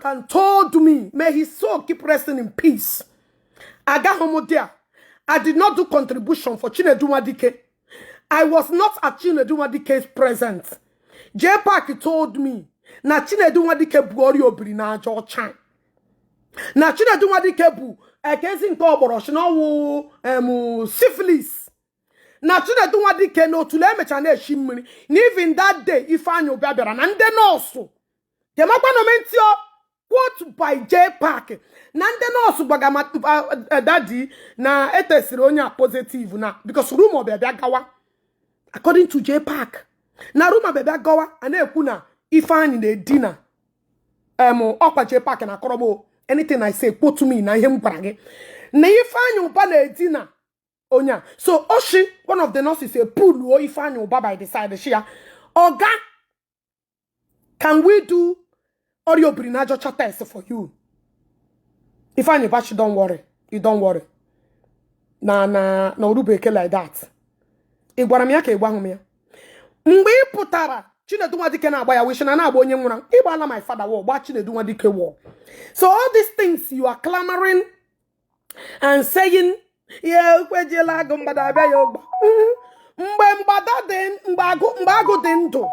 Frank and told me, may his soul keep resting in peace. Agaghị m there. I did not do contribution for Chinedu Nwadike. I was not at Chinedu Nwadike's presence. J Park told me na Chinedu Nwadike bụ ọrịa obiri na aja ọcha. Na Chinedu Nwadike bụ ekezi nke ọgbọrọ shi na ọwụ syphilis. Na Chinedu Nwadike na otule emecha na-eshi mmiri. Na even that day Ifeanyị Ụbịa bịara na ndị nọọsụ. Kemakwanụ m ntị o. Quote by J Park na ndị nọọsụ gbaga daddy na etesiri onye a positive na because rumor bịa bịa gawa. According to J Park, na rumor bịa bịa gawa, a na-ekwu na Ifeanyị na-edina ọkwa J Park na akọrọ m. Anything I say, quote me na ihe m gwara gị na Ifeanyị Ụba na-edina onye a. So oshi one of the nurses pulluo Ifeanyị Ụba by the side, shi ya, "Oga, can we do ọrịa obiri na aja test for you?" Ifeanyị Ụba shi, "Don't worry, you don't worry," na orubeke like that. Ị gwara m ya ka ị gwahụ m ya mgbe ị pụtara Chinedu Nwadike na-agba ya wish na na-agba onye nwụrụ. Ịgbala my father war, gba Chinedu Nwadike war. So all these things you are clamoring and saying, ya ekwejiela agụ mgbada abịa ya ụgba mgbe mgbada dị, mgbe agụ dị ndụ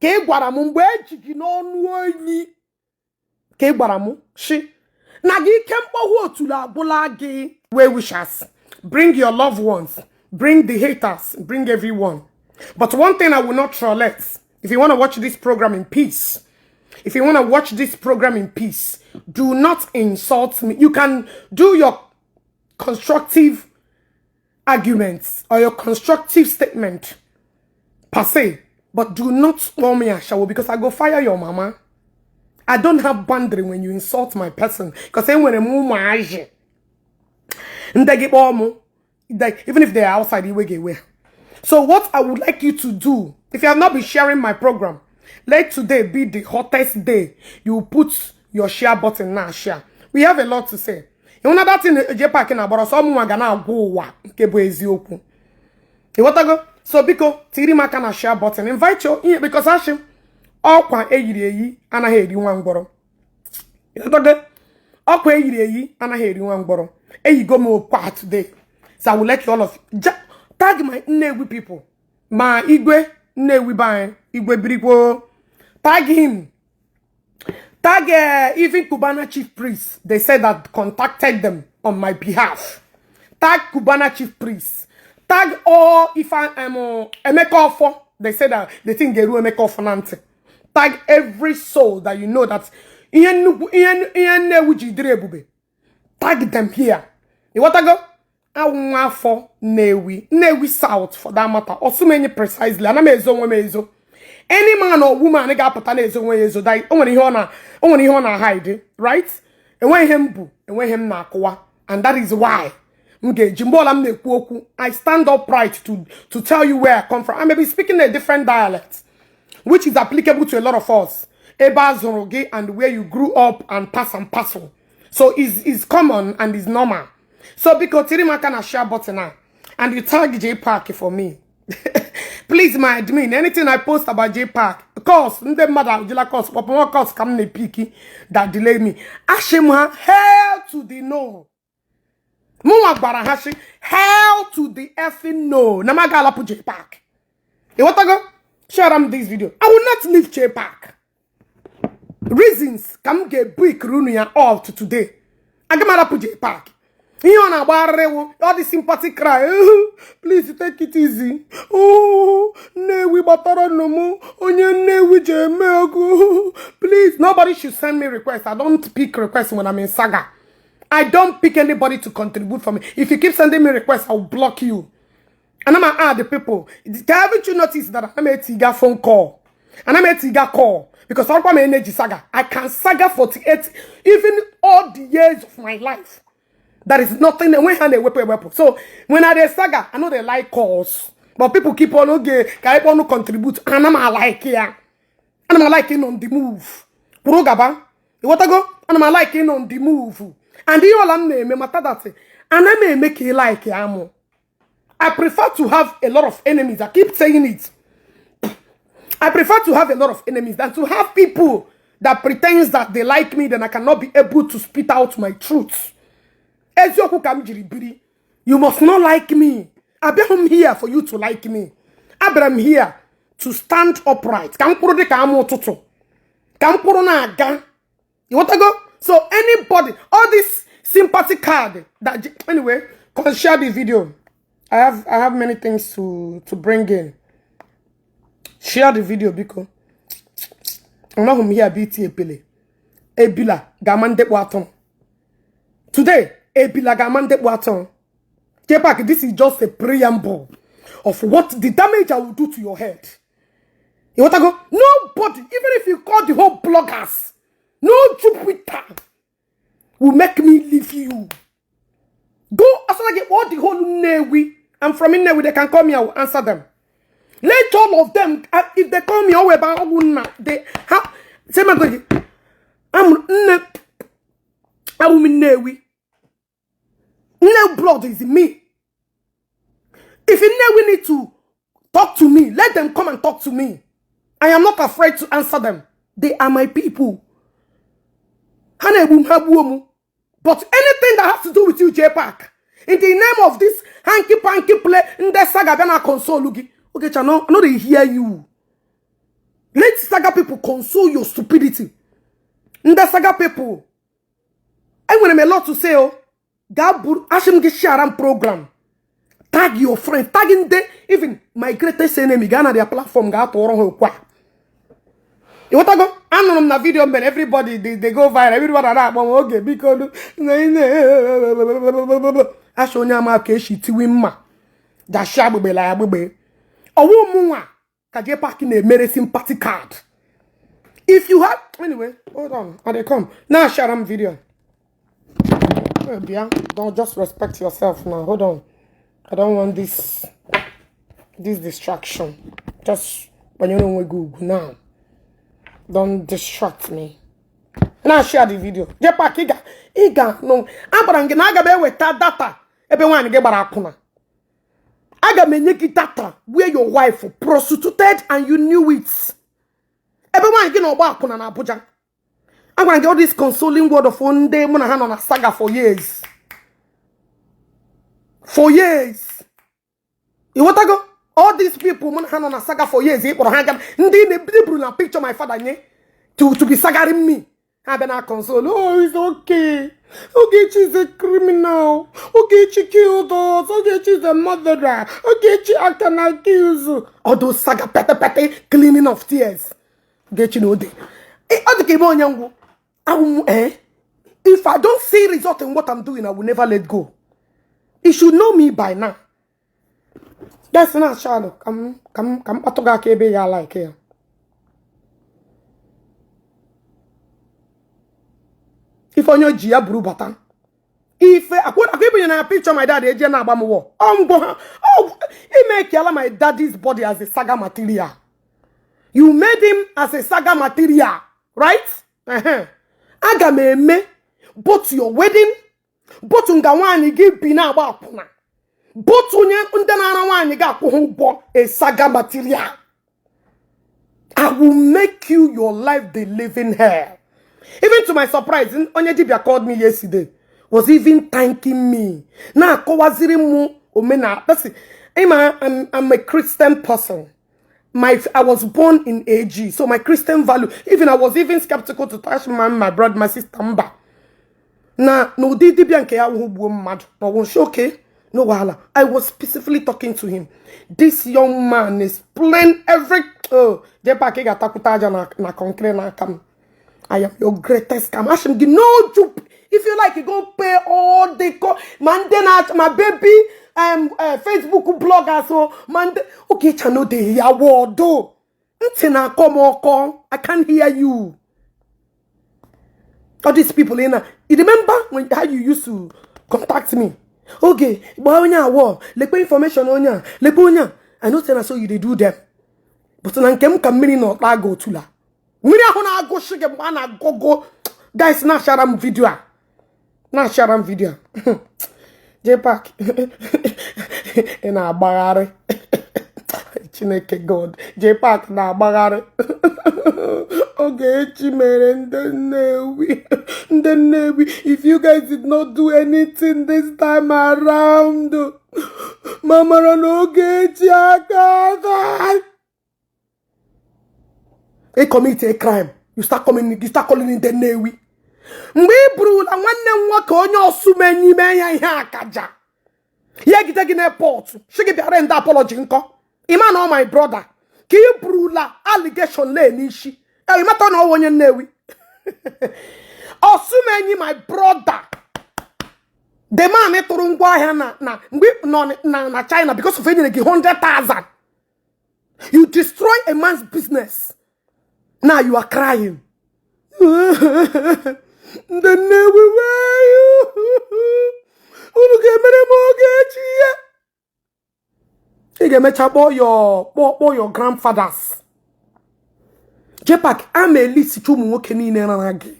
ka ị gwara m, mgbe eji gị n'ọnụ oyi ka ị gwara m shi na gị ike mkpọhụ otulu agwụla gị. Well wishers, bring your loved ones, bring the haters, bring everyone. But one thing I will not tolerate: if you want to watch this program in peace, if you want to watch this program in peace, do not insult me. You can do your constructive arguments or your constructive statement per se, but do not call me ashawo, because I go fire your mama. I don't have boundary when you insult my person, because enwere m ụmụazị ndị gị kpọọ mụ, like, even if they are outside, iwe ga-ewe ha. So what I would like you to do, if you have not been sharing my program, let today be the hottest day you put your share button now. Share. We have a lot to say. Ịhụ na that thing J Park na-agbara ọsọ, ọmụnwa ga na-agwa ụwa nke bụ eziokwu. Ịghọtago? So biko, tiri m aka na share button. Invite your ihe, because ashị ọkwa eyiri eyi anaghị eri nwa mgbọrọ. Ịghọtago? Ọkwa eyiri eyi anaghị eri nwa mgbọrọ. Eyigo m okwa today, so I will let you all of tag my Nnewi people, ma Igwe Nnewi be anyị, Igwe birikwo, tag him, tag even Cubana Chief Priest. They said that contacted them on my behalf. Tag Cubana Chief Priest, tag all. If I am Emeka Ofo, they said that the thing ga-eru Emeka Ofo na ntị. Tag every soul that you know that ihe nnukwu ihe Nnewi ji dịrị ebube, tag them here. Ịghọtago? Awụ nwa afọ Nnewi, Nnewi South for that matter, Osumenyi precisely. Ana m ezo onwe m ezo. Any man or woman ga-apụta na-ezo onwe ya ezo, o nwere ihe ọ na hide, right? Enweghị ihe m bụ, enweghị m na-akụwa, and that is why m ga-eji mgbe ọla m na-ekwu okwu, I stand upright to tell you where I come from. I may be speaking a different dialect which is applicable to a lot of us, ebe a zụrụ gị and where you grew up and pass and parcel. So it's common and it's normal. So biko, tiri m aka na share button now and you tag J Park for me, please. My admin, anything I post about J Park, cause ndị mmadụ ajụla cause kpọpụ nwa cause ka m na-epiki that delay me. Ashị m ha, hell to the no. Mụnwa gwara ha shi hell to the effing no, na m aga alapụ J Park. Ịghọtago? Share am this video. I will not leave J Park. Reasons ka m ga-ebu ikiri unu ya all to today. Aga m arapụ J Park. Ihe ọ na-agbagharịrị wụ all the sympathy cry, "Please take it easy." Oh, Nnewi gbatara nụ m onye Nnewi ji eme ego. Please, nobody should send me request. I don't pick requests when I'm in saga. I don't pick anybody to contribute for me. If you keep sending me requests, I will block you. And I'm gonna add the people. Haven't you noticed that I'm a tiga phone call and I'm a tiga call? Because I'm my energy saga. I can saga 48, even all the years of my life. There is nothing when hand ewepụ ewepụ. So when I dey saga, I know they like calls, but people keep on, okay, ka I want to contribute, and I'm like ya, and I'm like in on the move. Kwuru gaba. Ịghọtago? And I'm like in on the move. And ihe ọla m na-eme mata that ana m eme ka ị like ya mụ. I prefer to have a lot of enemies. I keep saying it. I prefer to have a lot of enemies than to have people that pretends that they like me, then I cannot be able to spit out my truth. Eziokwu ka m jiri biri. You must not like me. Abịaghị m here for you to like me. Abịara m here to stand upright. Ka m kwụrụ dị ka ama ụtụtụ. Ka m kwụrụ na-aga. You want to go? So anybody, all this sympathy card that, anyway, come share the video. I have many things to bring in. Share the video, biko. Anọghị m here bụ iti epele. Ebila ga-ama ndekpu atụrụ. Today, Ebila ga-ama ndekpu atụrụ. J-Pack, this is just a preamble of what the damage I will do to your head. You want to go? Nobody, even if you call the whole bloggers, no Jupiter will make me leave you. Go, as I get all the whole Nnewi. I'm from Nnewi, they can call me, I will answer them. Let all of them, if they call me, oh, about they how say my God, I'm Nne, I'm Nnewi. Nne blood is in me. If Nnewi need to talk to me, let them come and talk to me. I am not afraid to answer them. They are my people. Ha na-egbu m, ha gbuo m. But anything that has to do with you, J-Pack, in the name of this hanky panky play, ndị saga bịa na console gị. Okay, chano, I no dey hear you. Let saga people console your stupidity. Ndị saga people, enwere m a lot to say oh. Gaa buru, asị m gị share am program. Tag your friend, tag ndị even my greatest enemy gaa na their platform gaa tụọrọ ha okwu a. Ịghọtago? Anụrụ m na video mere everybody they go viral, everybody na-akpọ m oge biko asha onye ama ka esi tiwi mma dashi agbịgbela ya agbịgbe. Ọwụ mụ nwa ka J-Pack na-emere sympathy card. If you have, anyway, hold on, I dey come. Now share am video. Oh, bịa, don't just respect yourself now. Hold on. I don't want this distraction. Just gbanyere onwe gị ugwu now. Don't distract me. Now share the video. J-Pack, ị ga nụ. Agwara m gị na aga m eweta data ebe nwaanyị gị gbara akwụna. Aga m enye gị data where your wife prostituted and you knew it. Ebe nwaanyị gị na ọgba akwụna na Abuja. Agwara m gị all this consoling word of ndị mụ na ha nọ na saga for years. For years. Ịghọtago? All these people mụ na ha nọ na saga for years, ị kpọrọ ha ga ndị na-eburu na picture my father nye to be sagaring me. Ha bịa na console. Oh, it's okay. Ogechi is a criminal. Ogechi killed us. Ogechi is a murderer. Ogechi I can accuse. All those saga pete pete cleaning of tears. Ogechi no dey. Ọ dị ka ebe onye ngwụ. Awụ m, eh? If I don't see result in what I'm doing, I will never let go. You should know me by now. That's not shallow. Come, come, come. Kpatụ gị aka ebe ya like ya. Ife onye ji ya buru bata. Ife akwa akwa ibinye na picture my dad eje na-agba m wọ. Ọ ngwọ ha. Ọ imekiala my daddy's body as a saga material. You made him as a saga material, right? Uh-huh. Aga m eme both your wedding, both nga nwaanyị gị bi na-agba akwụna, both onye ndị na-ara nwaanyị gị akwụ ha ụgwọ a saga material. I will make you your life the living hell. Even to my surprise, onye dibia called me yesterday, was even thanking me. Na akọwaziri m omenala. Listen, I'm a Christian person. I was born in AG, so my Christian value, even I was even skeptical to touch my brother, my sister mba. Na n'ụdị dibia nke ya wụ gbuo mmadụ na ọwụ nshi, okay, no wahala. I was specifically talking to him. This young man explained every, oh, J-Pack, ị ga-atakwute aja na concrete n'aka m. I am your greatest scam. Asị m gị no jup. If you like, you go pay all the ma ndị na ma baby Facebook bloggers o ma ndị okay channel dey ya wọdụ. Ntị na-akọ m ọkọ. I can't hear you. All these people in, you remember when how you used to contact me? Okay, gbaa onye awọ, lekwe information onye a, lekwe onye a. I know say na so you dey do them. But na nke m ka mmiri na ọkpa aga otula. Mmiri ahụ na-agụsị gị mgbe a na-agụgụ. Guys, na-ashara m video a. Na-ashara m video a. J-Pack, ị na-agbagharị. Chineke God, J-Pack na-agbagharị. Ogechi mere ndị Nnewi, ndị Nnewi, if you guys did not do anything this time around, ma mara na Ogechi aka aka. Ị commit a crime, you start coming, you start calling ndị Nnewi. Mgbe ị burula nwanne m nwoke onye Osumenyi mee ya ihe akaja, ya egide gị n'airport, sị gị bịara ndị apology nkọ. Ịma na ọ my brother ka ị burula allegation lee n'isi. Ịmata na ọ onye Nnewi. Osumenyi, my brother, the man tụrụ ngwaahịa na mgbe ị nọ na China because of enyere gị 100,000, you destroy a man's business. Now you are crying, ndị Nnewi wee unu ga-emere m Ogechi ihe. Ị ga-emecha kpọọ your grandfathers. JPAC, ama elisicha ụmụ nwoke niile rara gị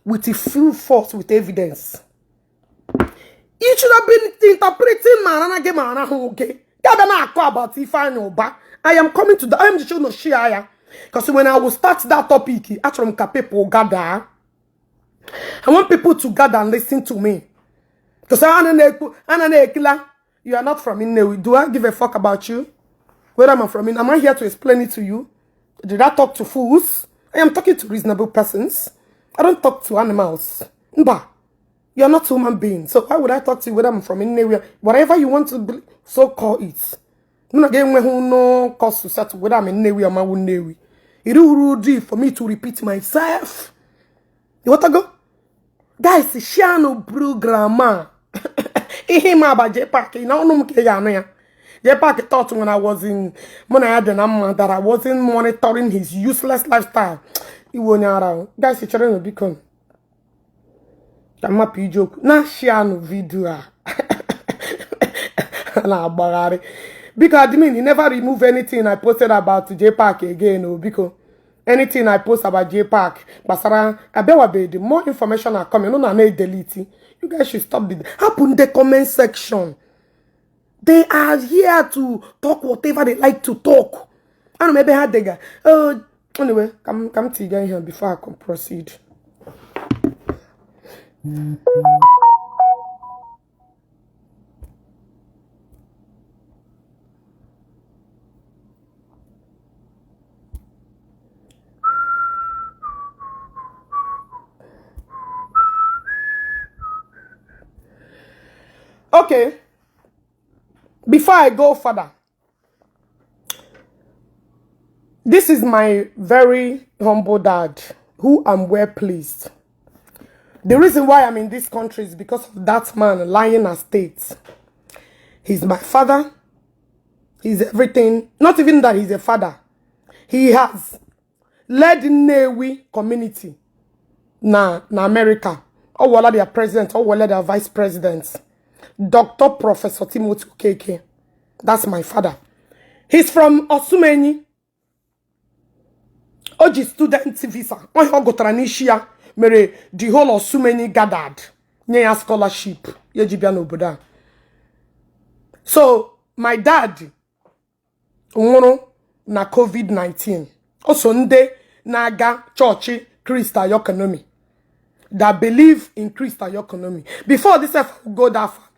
with full force, with evidence. You should have been interpreting ma arara gị ma arahụ gị ga-abịa na-akọ about Ifeanyi Ụba. I am coming to the I am just no share ya, because when I will start that topic, achọrọ m ka people gather. I want people to gather and listen to me, because ana na-ekwu, ana na-ekila. You are not from Nnewi. Do I give a fuck about you whether I'm from? Am I here to explain it to you? Did I talk to fools? I am talking to reasonable persons. I don't talk to animals. Mba. You're not human being. So why would I talk to you whether I'm from Nnewi? Whatever you want to be, so call it. Mụ na gị enweghị no cause to settle whether I'm in Nnewi or ma Nnewi. It would do for me to repeat myself. You want to go? Guys, share no program. Ihe ma aba JPAC, na ọnụ m ka ị ga-anụ ya. JPAC thought when I was in mụ na ya dị na mma that I wasn't monitoring his useless lifestyle. Iwe onye ara. Guys, chere na biko. Ka mmapụ ije okwu na share nụ video a na-agbagharị. Biko, admin, you never remove anything I posted about JPAC again o. Biko, anything I post about JPAC gbasara abịawabeghị, more information are coming. Unu na-edelete. You guys should stop the hapụ the comment section. They are here to talk whatever they like to talk. Ana m ebe ha dega. Oh, anyway, ka m tiga ihe before I can proceed. Okay, before I go further, this is my very humble dad, who I'm well pleased. The reason why I'm in this country is because of that man lying estate. He's my father. He's everything. Not even that he's a father. He has led Nnewi community na America. Or wala their president, or wala their vice president. Dr. Professor Timothy Okeke. That's my father. He's from Osumenyi. O ji student visa. Onye ọ gụtara n'isi ya mere the whole Osumenyi gathered. Nye ya scholarship. Ya ji bịa n'obodo a. So, my dad nwụrụ na COVID-19. O so ndị na-aga chọọchị Christ Ayokonomi, that believe in Christ Ayokonomi. Before this I go that far,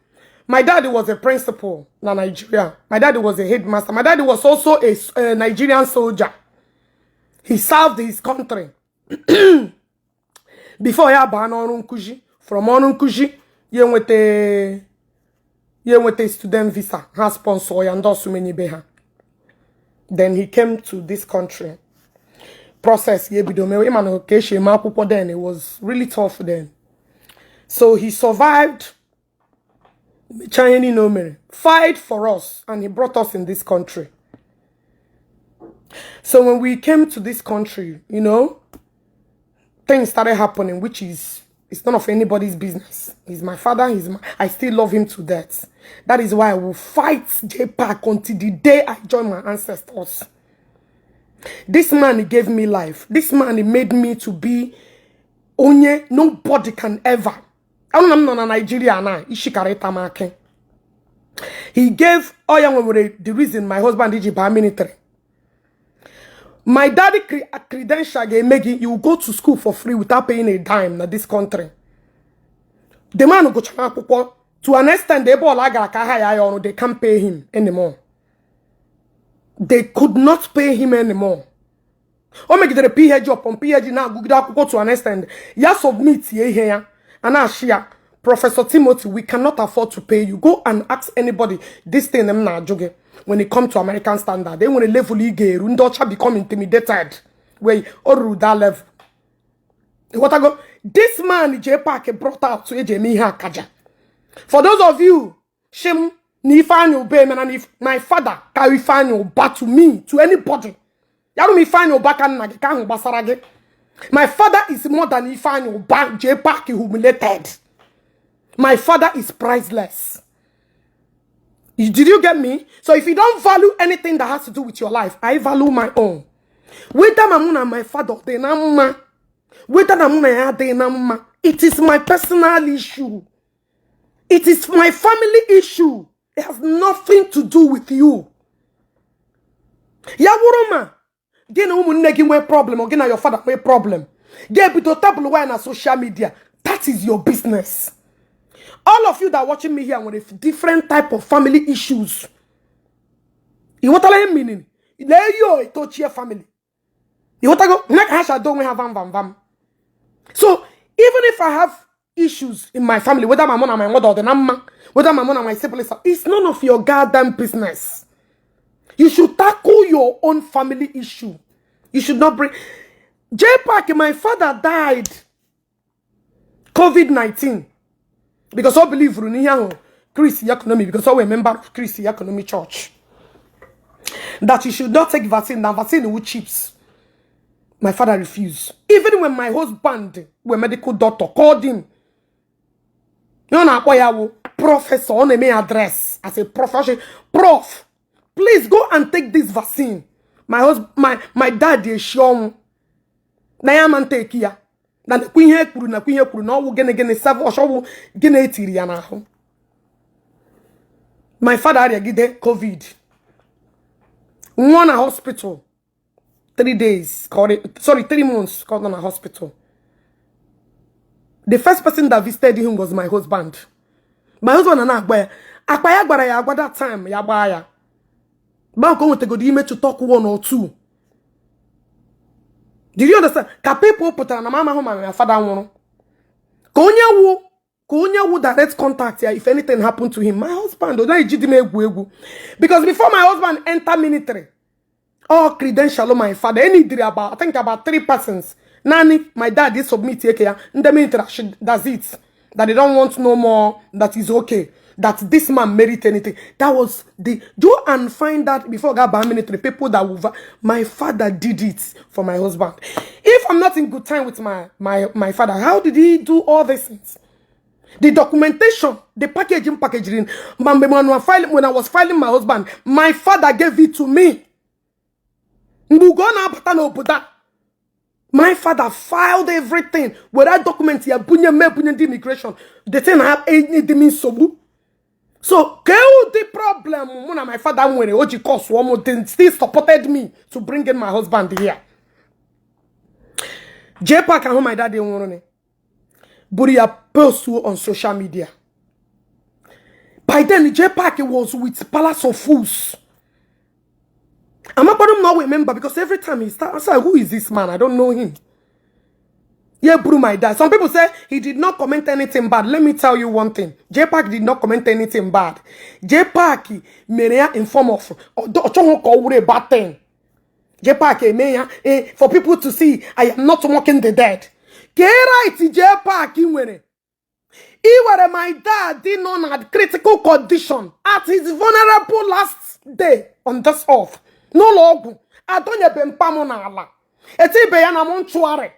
my daddy was a principal na Nigeria. My daddy was a headmaster. My daddy was also a Nigerian soldier. He served his country before ya baa n'ọrụ nkuzi. From ọrụ nkuzi, ya enweta student visa, ha sponsor ya ndị Osumenyi be ha. Then he came to this country. Process ya ebido mewe, ịma na ka esi eme akwụkwọ then, it was really tough then. So he survived, mechaa ihe niile o mere, fight for us, and he brought us in this country. So when we came to this country, things started happening, which is it's none of anybody's business. He's my father. I still love him to death. That is why I will fight JPAC until the day I join my ancestors. This man, he gave me life. This man, he made me to be onye nobody can ever. I don't know na Nigeria na ishikara ịta m akị. He gave oya nwere the reason my husband ji baa military. My daddy credential ga-eme gị, you go to school for free without paying a dime na this country. The man gụchara akwụkwọ to an extent ebe ọla gara ka aha ya ọrụ, they can't pay him anymore. They could not pay him anymore. O megidere PhD upon PhD, na-agụgide akwụkwọ to an extent ya submit ya ihe ya a na-achị ya, "Professor Timothy, we cannot afford to pay you." Go and ask anybody this thing m na-ajụ gị. When it come to American standard, e nwere level ị ga-eru, ndị ọcha become intimidated where o ruru that level. Ịghọtago? This man J Park brought out eji eme ihe akaja. For those of you shim na Ifeanyi Uba emena na my father ka Ifeanyi Uba to me, to anybody, ya rụ m Ifeanyi Uba ka nna gị ka ahụ gbasara gị. My father is more than Ifeanyi Uba J Park humiliated. My father is priceless. Did you get me? So if you don't value anything that has to do with your life, I value my own. Whether ma mụ na my father dị na mma, whether na mụ na ya adịghị na mma, it is my personal issue. It is my family issue. It has nothing to do with you. Ya wụrụ ma gị na ụmụnne gị nwee problem or gị na your father nwee problem, ga-ebido table wire na social media, that is your business. All of you that are watching me here nwere different type of family issues. Ị ghọtala ihe meaning? Lee yo etochie family. Ịghọtago nne ka ha shado onwe ha vam vam vam. So even if I have issues in my family, whether my mom and my mother or the mma, whether my mom and my siblings, it's none of your goddamn business. You should tackle your own family issue. You should not bring J Park. My father died COVID-19 because I believe in ihe ahụ Chris Economy, because I was a member of Chris Economy Church, that you should not take vaccine, na vaccine with chips. My father refused. Even when my husband, were medical doctor, called him, ọ na-akpọ ya wụ professor, ọ na-eme ya address as a professor, "Prof, please go and take this vaccine." My husband, my dad eshi ọnwụ na ya ma nteki ya, na nekwa ihe kwuru, nakwa ihe kwuru na ọwụ gịnị gịnị savọsh ọwụ gịnị etiri ya n'ahụ. My father arịagide COVID, nwụọ na hospital 3 days ka sorry, 3 months ka ọ nọ na hospital. The first person that visited him was my husband. My husband na na-agba ya akpa ya gbara ya agwa that time ya gbaa ya gbaa ka o nwetagodo ime to talk one or two. Did you understand? Ka people pụtara na mama hụ ma my father nwụrụ, ka onye wu direct contact ya if anything happen to him, my husband. Ọ naghị ji m egwu egwu because before my husband enter military, all credential my father any did about, I think, about three persons. Naanị my dad is submit eke ya ndị military that's it, that they don't want no more, that is okay, that this man merit anything. That was the go and find that before God by military people that will my father did it for my husband. If I'm not in good time with my father, how did he do all these things? The documentation, the packaging, packaging, when I was filing my husband, my father gave it to me. Mgbe ugo na-abata n'obodo a, my father filed everything. Were document ya bunye m, ebunye ndị immigration. The thing ha enye dị m nsogbu. So kee ụdị problem mụ na my father nwere o ji kọsụọ m, they still supported me to bring in my husband here. J Park ahụ my daddy nwụrụ ni buru ya post on social media. By then J Park was with Palace of Fools. Amakwara m na ọ wee member because every time he start, I say, "Who is this man? I don't know him." Yeah, buru my dad. Some people say he did not comment anything bad. Let me tell you one thing. J Park did not comment anything bad. J Park mere ya in form of ọ chọghị ka ọ wụrụ a bad thing. J Park eme ya for people to see, "I am not mocking the dead." Kee right J Park nwere i were my dad nọ na critical condition at his vulnerable last day on this earth, n'ụlọ ọgwụ, adọnyebe mpa m n'ala, etibe ya na m nchụgharị?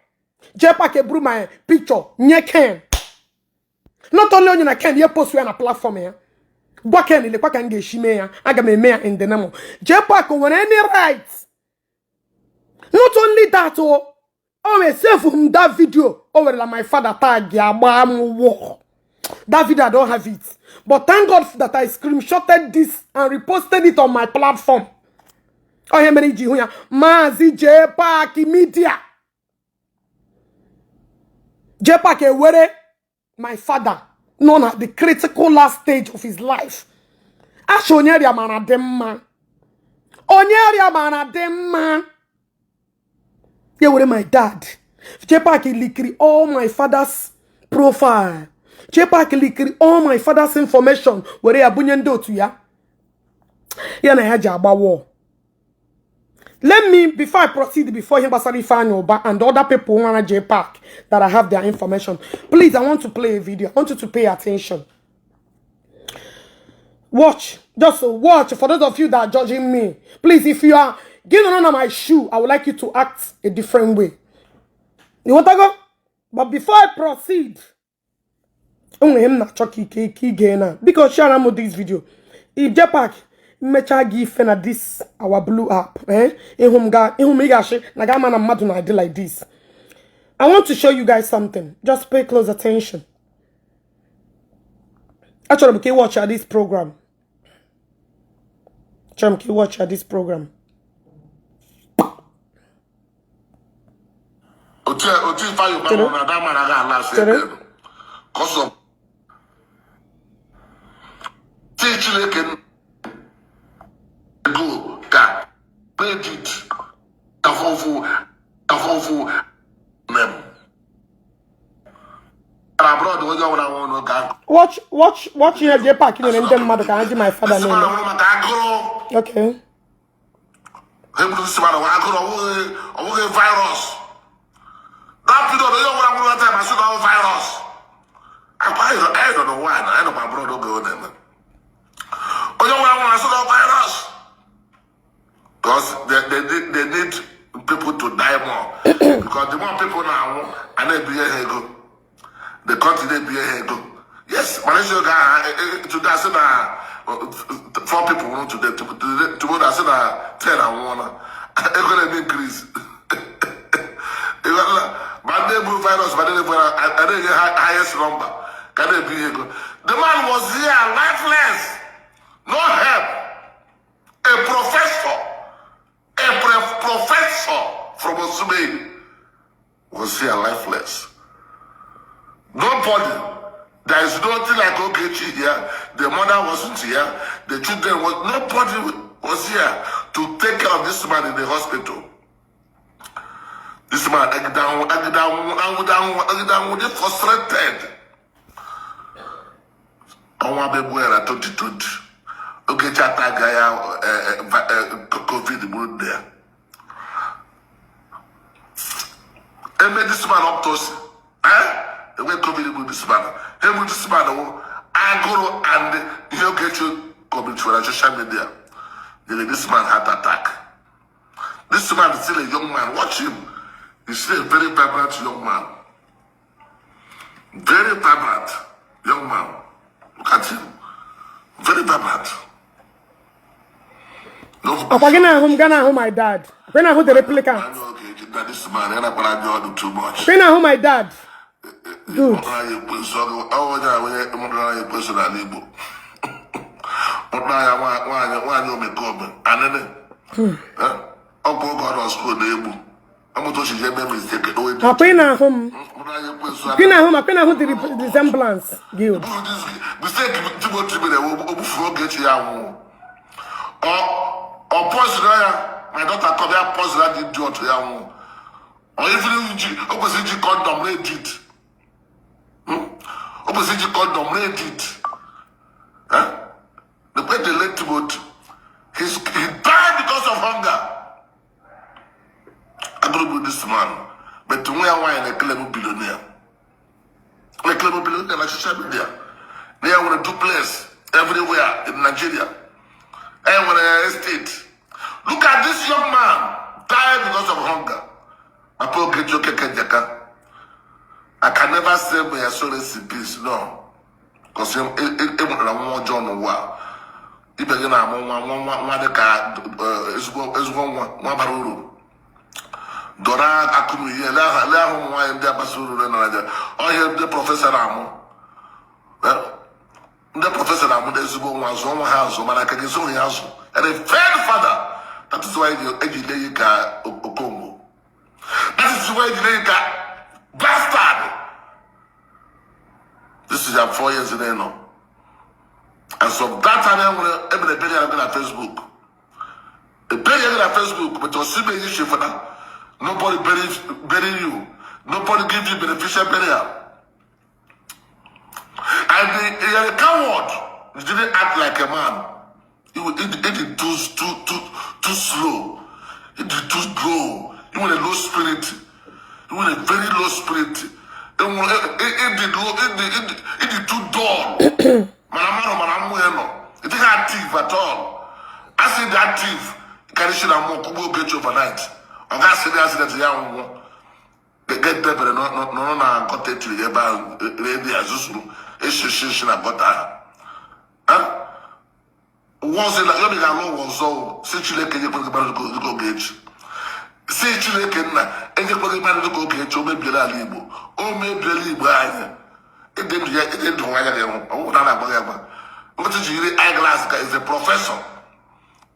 J Park eburu my picture nye Ken. Not only onye na Ken ya post ya na platform ya, gwa Ken, lekwa ka m ga-esi mee ya, aga m eme ya in the name of J Park. Nwere any right? Not only that, o wee save m that video o werela my father tag ya gbaa m wọ. That video, I don't have it, but thank God that I screenshotted this and reposted it on my platform. Onye mere iji hụ ya, Maazị JPAC Media. JPAC ewere my father nọ na the critical last stage of his life. Asha onye rịa mara dị mma, onye rịa mara dị mma, ya were my dad. JPAC leakiri all my father's profile. JPAC leakiri all my father's information, were ya bunye ndị otu ya, ya na ya ji agba war. Let me, before I proceed, before ihe gbasara Ifeanyi Uba and other people nwara JPAC that I have their information, please, I want to play a video. I want you to pay attention. Watch, just watch. For those of you that are judging me, please, if you are getting on my shoe, I would like you to act a different way. You want to go? But before I proceed, enwere m na-achọ ka ike ike ige na, biko share m this video. If JPAC mmechaa gị ife na this our blue app, eh, ịhụ m ga ịhụ m, ị ga-achị na ga ama na mmadụ na-adị like this. I want to show you guys something. Just pay close attention. Achọrọ m ka ị watch this program. Achọrọ m ka ị watch this program. Otu otu Ifeanyi Uba nwụrụ na that man agaghị ala asị Chere. ebe cause of ti Chineke go ka credit afọfụ afọfụ mem na abroad onye ọbụla nwụrụ n'oge ahụ. Watch, watch, watch ihe JPAC nyere ndị mmadụ ka ha ji my father This man na-eme. nwụrụ maka agụrụ. Okay. Egburu this man agụrụ, ọ bụghị virus. That period, onye ọbụla nwụrụ that time asị na ọ virus. Akwa anyị nọ n'ụwa na anyị nọkwa abroad oge ọ na-eme. Onye ọbụla nwụrụ asị na ọ virus because they need people to die more, because the more people na-anwụ, a na-ebinye ha ego, the country na-ebinye ha ego. Yes, Malaysia oge ahụ, today asị na four people nwụrụ today, tomorrow asị na 10 anwụọla, ego na-eme increase. Ịghọtala? Ma ndị eburu virus, ma ndị na-ebu, a na-enye ha highest number ka a na-ebinye ego. The man was here lifeless, no help. A professor, a professor from Osumenyi was here lifeless. Nobody. There is nothing like Ogechi here. The mother wasn't here. The children was, nobody was here to take care of this man in the hospital. This man down, down, down, down, down, frustrated. Ọnwa begbu ya na 2020. Ogechi ataga ya COVID gburu nne ya. Eme this man autopsy. Eh? Enwe COVID gburu this man. Egbu this man wụ agụrụ and ihe Ogechi committed na social media. Nyere this man heart attack. This man is still a young man. Watch him. He's still a very vibrant young man. Very vibrant young man. Look at him. Very vibrant. No, Ọkwa gị na-ahụ m, ga na-ahụ my dad. Gị na-ahụ the replicant. I know, okay, that this man, and I put too much. Gị na-ahụ my dad. Good. Mụtara anyị ekwensu, ọ onye a onye mụtara anyị ekwensu n'ala Igbo. Mụtara ya nwaanyị nwaanyị omekome anịnị. Ọ bụ oge ọ nọ school na-egbu. Amụta ochi eme mistake o wee Ọkwa ị na-ahụ m. mụtara anyị ekwensu. Gị na-ahụ m, akwa ị na-ahụ the resemblance. Good. Mistake Timothy mere, o gbufuru Ogechi, ya nwụọ. Ọ poison ya, my daughter come ya poison ya, dị idiot, ya nwụọ. Ọ even iji o kwesịrị iji condom na-edit. O kwesịrị iji condom na-edit. Eh? The way they let Timothy, he died because of hunger. Agụrụ bụ this man, but nwa ya nwaanyị na-ekele m billionaire, na-ekele m billionaire na social media, na ya nwere duplex everywhere in Nigeria, e nwere estate. Look at this young man, died because of hunger. Papa Ogechi Okeke Njaka, I can never say may your soul rest in peace, no, because e nwere nwa ọjọọ n'ụwa a. Ibe gị na-amụ nwa nwa nwa nwa dị ka ezigbo ezigbo nwa nwa bara uru dọrọ akụmihe. Lee aha, lee ahụ ụmụ nwaanyị ndị agbasa uru na Naịjirịa. Ọhịa ndị professor na-amụ. Ndị professor na-amụ ndị ezigbo nwa, zụọ nwa ha azụ, mana aka gị zụghị ya azụ. And a failed father. That is why eji lee ka Okongo. That is why eji lee ka bastard. This is your 4 years in there. And so that time enwere emere ebere ya na Facebook. Ebere ya na Facebook, but osibe issue for that. Nobody bury you. Nobody give you beneficial burial. And you're a coward. You didn't act like a man. It too, too, too, too slow. It is too slow. You want a low spirit. You want a very low spirit. It is too dull. Mana mmadụ mana mmụọ ya nọ. It is active at all. I say the active. Karịsị na mmụọ kugbo Ogechi overnight. Ọ ga-asị dị accident ya nwụọ. Get debere nọ na gutter etiri ebe ahụ redi ya zuzuru eshishi na gutter ahụ. Ụwa ọzọ ya bụ ga-alụ ụwa ọzọ o. Si Chineke nyekweghị mmadụ dịka Ogechi. Si Chineke nna enyekweghị mmadụ dịka Ogechi. O mebiela ala Igbo, o mebiela Igbo anyị. Ịdị ndụ ya, ịdị ndụ nwa ya ga-enwu ọ bụrụ na a na-agba ya agba nkịtị ji yiri eyeglass ka is a professor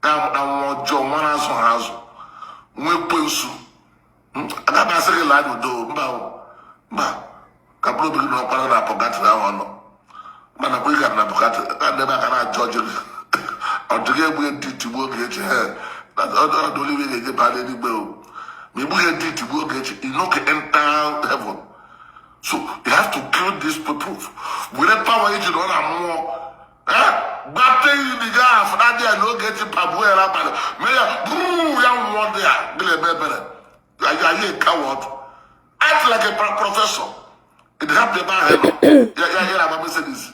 na-amụta nwa ọjọọ, nwa na-azụ ha azụ, nwa ekwensu. Aga m asị gị laa n'udo. Mba o, mba, ka mkpụrụ obi gị na ọkpara na purgatory ahụ ọ nọ, mana mgbe ị gara na purgatory a na-ebe aka na-ajọ ọjọ gị, ọ dịghị egbu ndị tigbuo Ogechi. He ọdụ olive ga-eje baa n'eluigwe o. Ma egbughị ndị tigbuo Ogechi, you no can enter heaven. So you have to kill these people were power iji nọ na mmụọ gbate ili ga afụna dị ya na Ogechi pagbuo ya n'abalị, mee ya bụrụ ya nwụọ dị ya gị na-eme ebere. Are you a coward? Act like a professor. It happy ebe ahụ ị nọ ya ya na-agba Mercedes.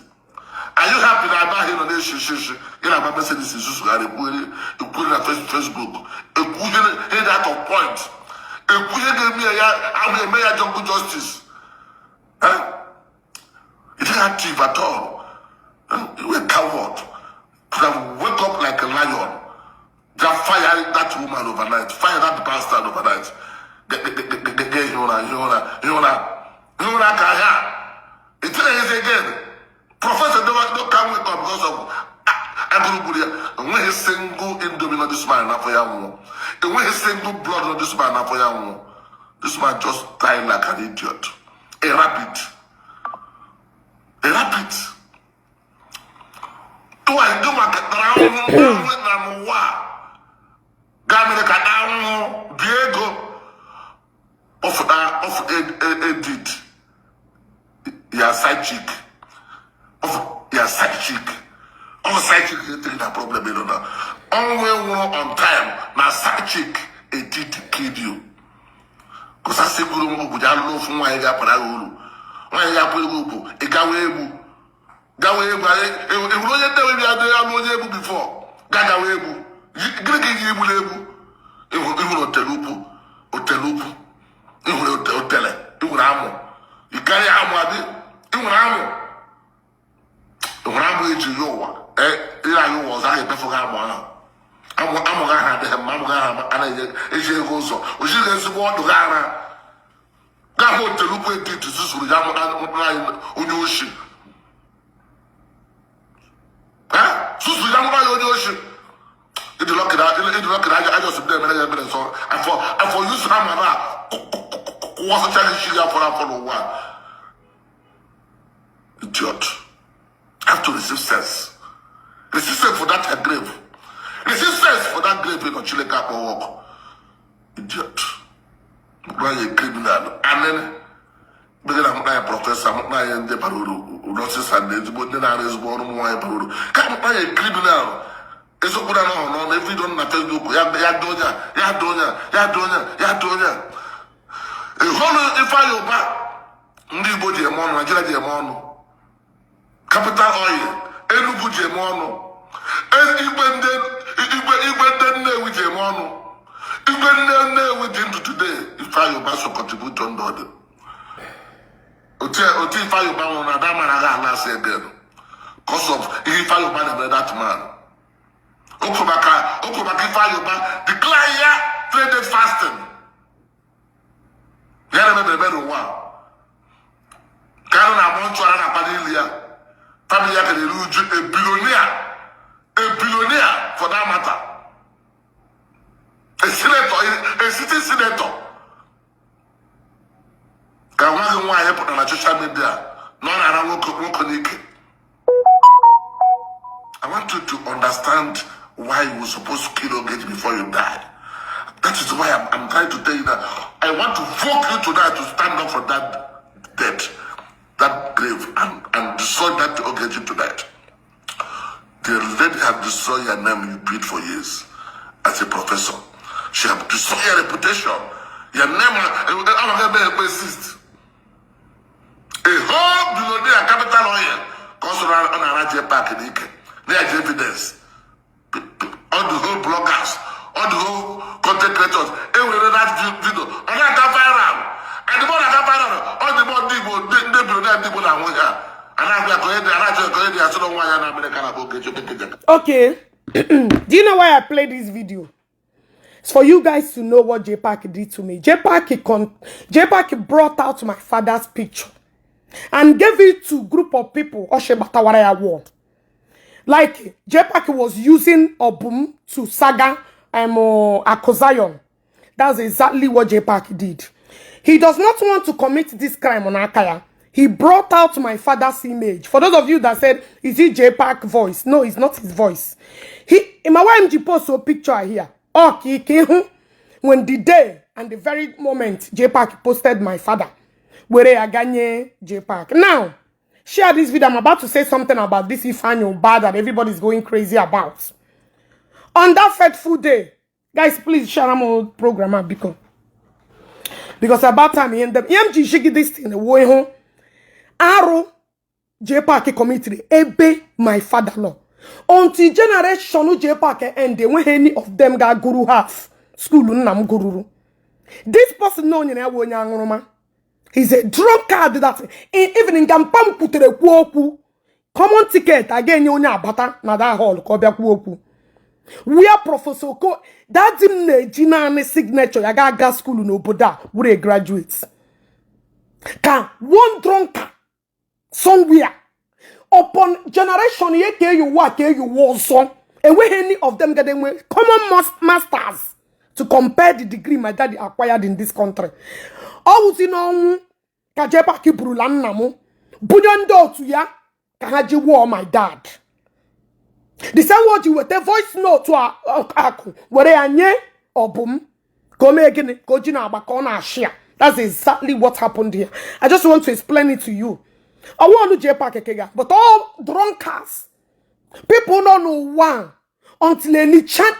Are you happy na ebe ahụ ị nọ na-eshi shi shi, ị na-agba Mercedes, nzuzugharị, ekwugheri ekwugheri na Facebook, ekwu ihe ihe dị out of point, ekwu ihe ga-eme ya ya ahụ eme ya jungle justice? Eh? You didn't active at all. You were a coward. Could have wake up like a lion. Just fire that woman overnight. Fire that bastard overnight. Get get get get get get ihe ụra, ihe ụra, ihe ụra, ihe ụra ka ahịa. It is again. Professor don't come wake up because of agụrụ gburu ya. Enweghị single indomie nọ this man n'afọ ya nwụọ. Enweghị single blood nọ this man n'afọ ya nwụọ. This man just died like an idiot. A rabbit. A rabbit. Tụwa ndị maka tara ahụhụ ahụhụ na n'ụwa a. Gaa mere ka taa ahụhụ bie ego. Ọfụta ọfụ edit ya side chick. Ọfụ ya side chick. Ọ side chick etiri na problem ịnọ na. Ọnwụ nwụrụ on time na side chick edit killed you. Kụsasị gburu ngwugwu ji alụrụ ofu nwaanyị ga-apara gị uru. Nwaanyị ga-apụ egwu ugwu, ị gawa egwu. Gawa egwu, ị hụrụ onye ndewe bịa dị alụ onye egwu before ga gawa egwu. Gịnị ka ị ga-egbula egwu? Ị hụrụ otele ukwu, otele ukwu. Ị hụrụ otele, ị hụrụ amụ. Ị karịa amụ adị, ị hụrụ amụ. Ị hụrụ amụ eji ya ụwa. Ị na-anya ụwa ọzọ a ga-emefu gị amụ ahụ. Amụ amụ gị ahụ adịghị mma, amụ gị ahụ anaghị eji ego ụzọ. O jighị ezigbo ọdụ gị ara. Gaa hụ otele ukwu etiti zuzuru ya mụta anyị onye oshi. Zuzuru ya mụta anyị onye oshi. Ịdị lucky na ịdị lucky na aja ọsọ emere ya ebere nsọ afọ afọ yusu ha ma na kụwasịcha gị isi gị afọ afọ n'ụwa. Idiot. Have to receive sense. Receive sense for that grave. Receive sense for that grave ịnọ Chineke akpọghị ọkụ. Idiot. Mkpụrụ anyị criminal. Anene. Mgbe na mkpụrụ anyị professor, mkpụrụ anyị ndị bara uru, nurses and ezigbo ndị na-arụ ezigbo ọrụ, ụmụ nwaanyị bara uru. Ka mkpụrụ anyị criminal. Eziokwu na nọ n'ọnụ evidio na Facebook ya ya dị onye a, ya dị onye a, ya dị onye a, ya dị onye a. Ịhụrụ Ifeanyị Ụba, ndị Igbo ji eme ọnụ, Naijiria ji eme ọnụ. Capital Oil, Enugu ji eme ọnụ. Igwe ndị igwe igwe ndị Nnewi ji eme ọnụ. Igwe ndị Nnewi dị ndụ today, Ifeanyị Ụba so contribute ndụ ọ dị. Otu Ifeanyị Ụba nwụrụ na ada mara aga ala asị again. Cause of ihe Ifeanyị Ụba na-emere that man. Okwu maka Ifeanyị Ụba declare ya 3 days fasting. Ya na-emebere ebere ụwa. Ka a na-amụ nchụ a na-akpa n'ili ya. Family ya kere eru uju, a billionaire. A billionaire for that matter. A sitting senator ka nwa gị nwaanyị pụtara na social media na ọ na-ara nwoke nwoke n'ike. I want you to understand why you were supposed to kill Ogechi before you died. That is why I'm trying to tell you that I want to voke you tonight to stand up for that death, that grave, and destroy that Ogechi tonight. The lady have destroyed your name you built for years as a professor. She have destroyed your reputation. Your name, I'm going to insist. A whole billionaire capital oil comes on a Raja Park in Ike. There is evidence. All the whole bloggers, all the whole content creators, every that video, on that viral. And the more that viral, all the more ndị Igbo, ndị billionaire ndị Igbo na-anwụ ya. A na-agwa ka onye dị, a na-achọ ka onye dị asị na nwa ya na Amerịka na Ogechi Okeke. Okay. Do you know why I played this video? It's for you guys to know what J Park did to me. J Park brought out my father's picture and gave it to group of people. Oshe Batawara war. Like J Park was using Obum to saga Akozayon. That's exactly what J Park did. He does not want to commit this crime on Akaya. He brought out my father's image. For those of you that said, "Is it J Park voice?" No, it's not his voice. He in my YMG post a picture here. Okay, when the day and the very moment J Park posted my father, were aganye J Park. Now, share this video. I'm about to say something about this Ifeanyi Ubah that everybody's going crazy about. On that fateful day, guys, please share my program because about time in them EMG shigi this thing wo ihu arụ J Park committed ebe my father nọ until generation J Park end, enweghị any of them ga-agụrụ half school nna m gụrụrụ. This person na onyere ya bụ onye aṅụrụma. He's a drunkard that even nga mpa m kwutere kwuo okwu common ticket a ga-enye onye abata na that hall ka ọ bịa kwuo okwu where Professor Oko daddy m na-eji naanị signature ya ga-aga school n'obodo a were a graduate ka one drunkard somewhere upon generation ya ka eyi ụwa ka eyi ụwa ọzọ, enweghị any of them ga enwe common masters to compare the degree my daddy acquired in this country. Ọ wụzi n'ọnwụ ka J Park burula nna m bunye ndị otu ya ka ha ji wụọ my dad. The same way ji weta voice note akụ were ya nye ọbụm ka o mee gịnị ka o ji na-agba ka ọ na-ashị ya. That's exactly what happened here. I just want to explain it to you. Ọwụ ọnụ J Park kega, but all drunkards, people nọ n'ụwa until any chance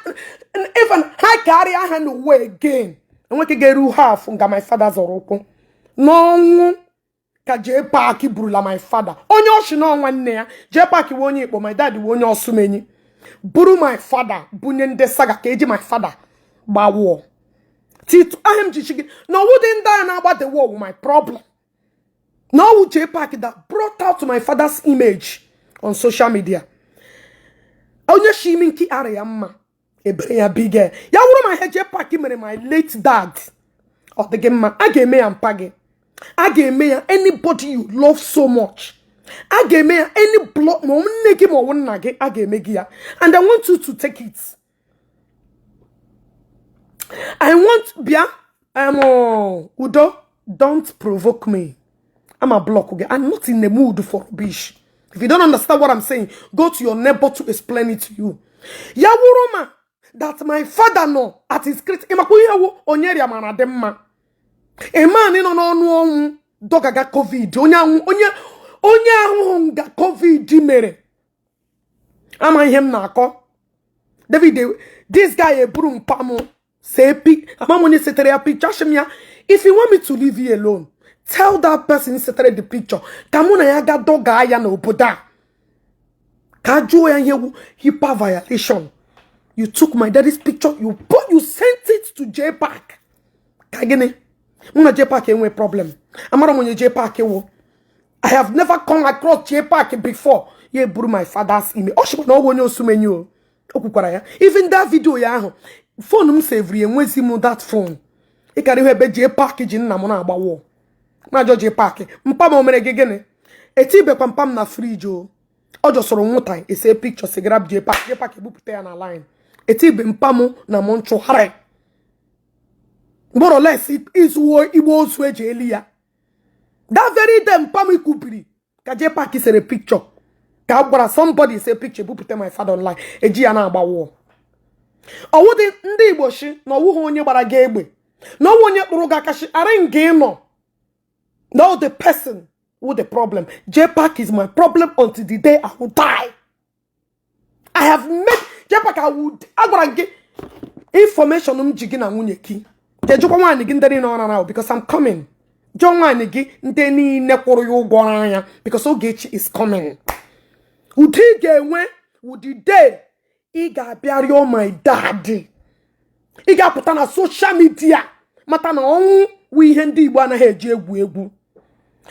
even ha karịa ha n'ụwa again enweke ga-eru half nga my father zọrọ ụkwụ n'ọnwụ ka J Park burula my father, onye ọchị na nwanne ya. J Park wee onye Ikpo, my dad wee onye Ọsụmenyi, buru my father bunye ndị saga ka eji my father gbawụọ titu ahụ m ji chi gị na ọwụ dị ndị a na-agba the war my problem na ọwụ J Park that brought out my father's image on social media. Onye shi imi nke ara ya mma ebere ya bige ya wụrụ ma ihe J Park mere my late dad ọ dị gị mma, a ga-eme ya mpa gị, a ga-eme ya anybody you love so much, a ga-eme ya any blood ma nne gị ma ọ bụ nna gị, a ga-eme gị ya. And I want you to take it. I want bịa Udo, don't provoke me. I'm a block gị. I'm not in the mood for rubbish. If you don't understand what I'm saying, go to your neighbor to explain it to you. Ya wụrụ ma that my father nọ at his critical ịmakwa ihe wụ onye rịa mara dị mma, a man nọ n'ọnụ ọnwụ dọgaga COVID, onye ahụ onye ahụhụ nga COVID mere ama ihe m na-akọ. David, this guy eburu mpa m see pic ama m onye setere ya picture. Asị m ya, if you want me to leave you alone, tell that person setere the picture ka mụ na ya ga dọgaa ya n'obodo a ka jụọ ya ihe wu HIPAA violation. You took my daddy's picture, you sent it to J Park ka gịnị? Mụ na J Park enwe problem. Amara m onye J Park wụ. I have never come across J Park before. Ya eburu my father's ime ọ sịkwa na ọ bụ onye Osumenyi o o kwukwara ya. Even that video ya ahụ phone m sevri enwezi m that phone ịkara ihu ebe J Park ji nna m na-agba wọ na-ajọ J Park mpa m o mere gị gịnị etibekwa mpa m na fridge o ọ jọsọrọ nwụta ese picture sigara J Park, J Park ebupụta ya na line etibe mpa m na m nchụgharị. More or less izuwo igbe ozu eji eli ya. That very day mpa m kwubiri ka JPAC sere picture, ka a gwara somebody say picture bupụta my father online, eji ya na-agba wall. Ọwụdị ndị Igbo shi na ọwụghị onye gbara gị egbe na ọwụ onye kpụrụ gị aka shi arị nga ịnọ. No, the person with the problem. JPAC is my problem until the day I will die. I have made JPAC, I would, agwara m gị information m ji gị na nwunye gị. Jee jụkwa nwaanyị gị ndị niile ọ nara, because I'm coming. Jụọ nwaanyị gị ndị niile kwụrụ ya ụgwọ n'anya, because Ogechi is coming. Ụdị ị ga-enwe ụdị day ị ga-abịa rịọ my daddy. Ị ga-apụta na social media mata na ọnwụ wụ ihe ndị Igbo anaghị eji egwu egwu.